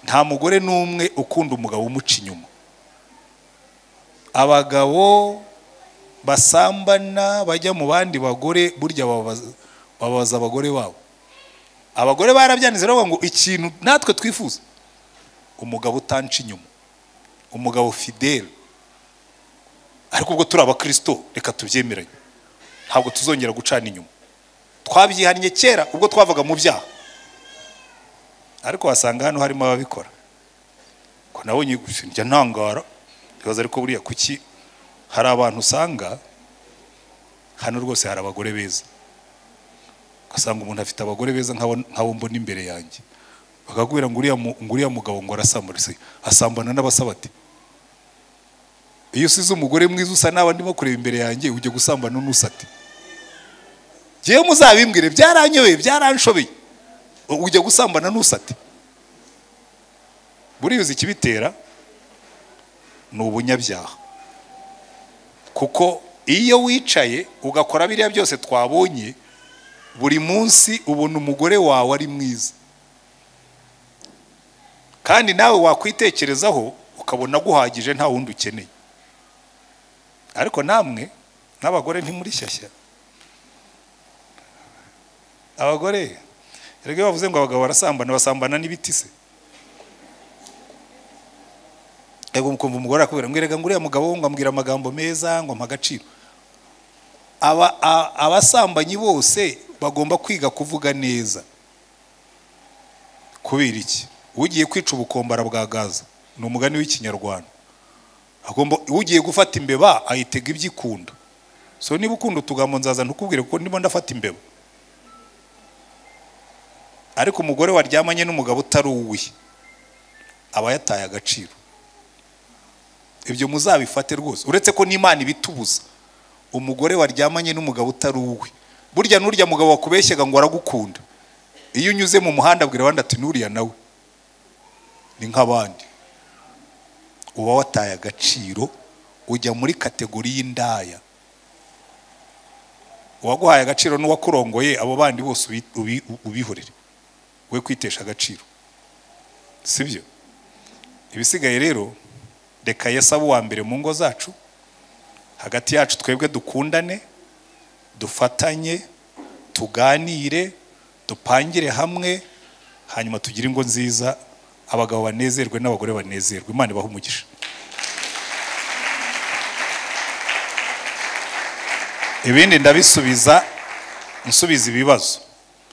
Nta mugore n'umwe ukunda umugabo umuca inyuma. Abagabo basambana bajya mu bandi bagore, burya babaza abagore babo. Abagore barabyanze rero ngo ikintu natwe twifuza, umugabo utanca inyuma, umugabo fidele. Ariko ubwo turi abakristo reka tubyemeranye, ntabwo tuzongera gucana inyuma. Twabyihannye kera ubwo twavaga mu byaha, ariko wasanga hano harimo ababikora. Ko nabonye njya ntangara ibibazo, ariko buriya kuki hari abantu usanga hano rwose hari abagore beza, ugasanga umuntu afite abagore beza nk'abo mbona imbere yanjye, bakakubwira ngo uriya mugabo ngo arasambana, asambana n'abasabati. Iyo usize umugore mwiza usa n'aba ndimo kureba imbere yanjye, ujye gusambana n'usate. Jewe muzabimbwire, byaranyobeye, byaranshobeye. Ujye gusambana n'usate. Buriya uzi ikibitera ni ubunyabyaha. Kuko iyo wicaye ugakora biriya byose twabonye, buri munsi ubona umugore wawe ari mwiza, kandi nawe wakwitekerezaho ukabona guhagije nta wundi ukeneye. Ariko namwe n'abagore ntimuri shyashya. Abagore erega bavuze ngo abagabo barasambana, basambana n'ibiti se? Ego mukumva umugore akubwira ngo erega nguriya mugabo ngo ambwira amagambo meza ngo ampa agaciro. Abasambanyi bose bagomba kwiga kuvuga neza. Kubera iki? Ugiye kwica ubukombara bwa Gaza, ni umugani w'ikinyarwanda. Agomba ugiye gufata imbeba ayitega ibyikunda. So niba ukunda utugambo nzaza ntukubwire kuko ndimo ndafata imbeba. Ariko umugore waryamanye n'umugabo utari uwe aba yataye agaciro. Ibyo muzabifate rwose, uretse ko n'Imana ibitubuza. Umugore waryamanye n'umugabo utari uwe, burya n'urya mugabo wakubeshyaga ngo aragukunda, iyo unyuze mu muhanda abwira abandi ati nuriya nawe ni nk'abandi, uba wataye agaciro, ujya muri kategori y'indaya. Uwaguhaye agaciro n'uwakurongoye, abo bandi bose ubihorere, we kwitesha agaciro, sibyo? Ibisigaye rero reka Yesu abe uwa mbere mu ngo zacu, hagati yacu twebwe dukundane, dufatanye, tuganire, dupangire hamwe, hanyuma tugire ingo nziza, abagabo banezerwe n'abagore banezerwe. Imana ibahe umugisha. Ibindi ndabisubiza nsubiza ibibazo.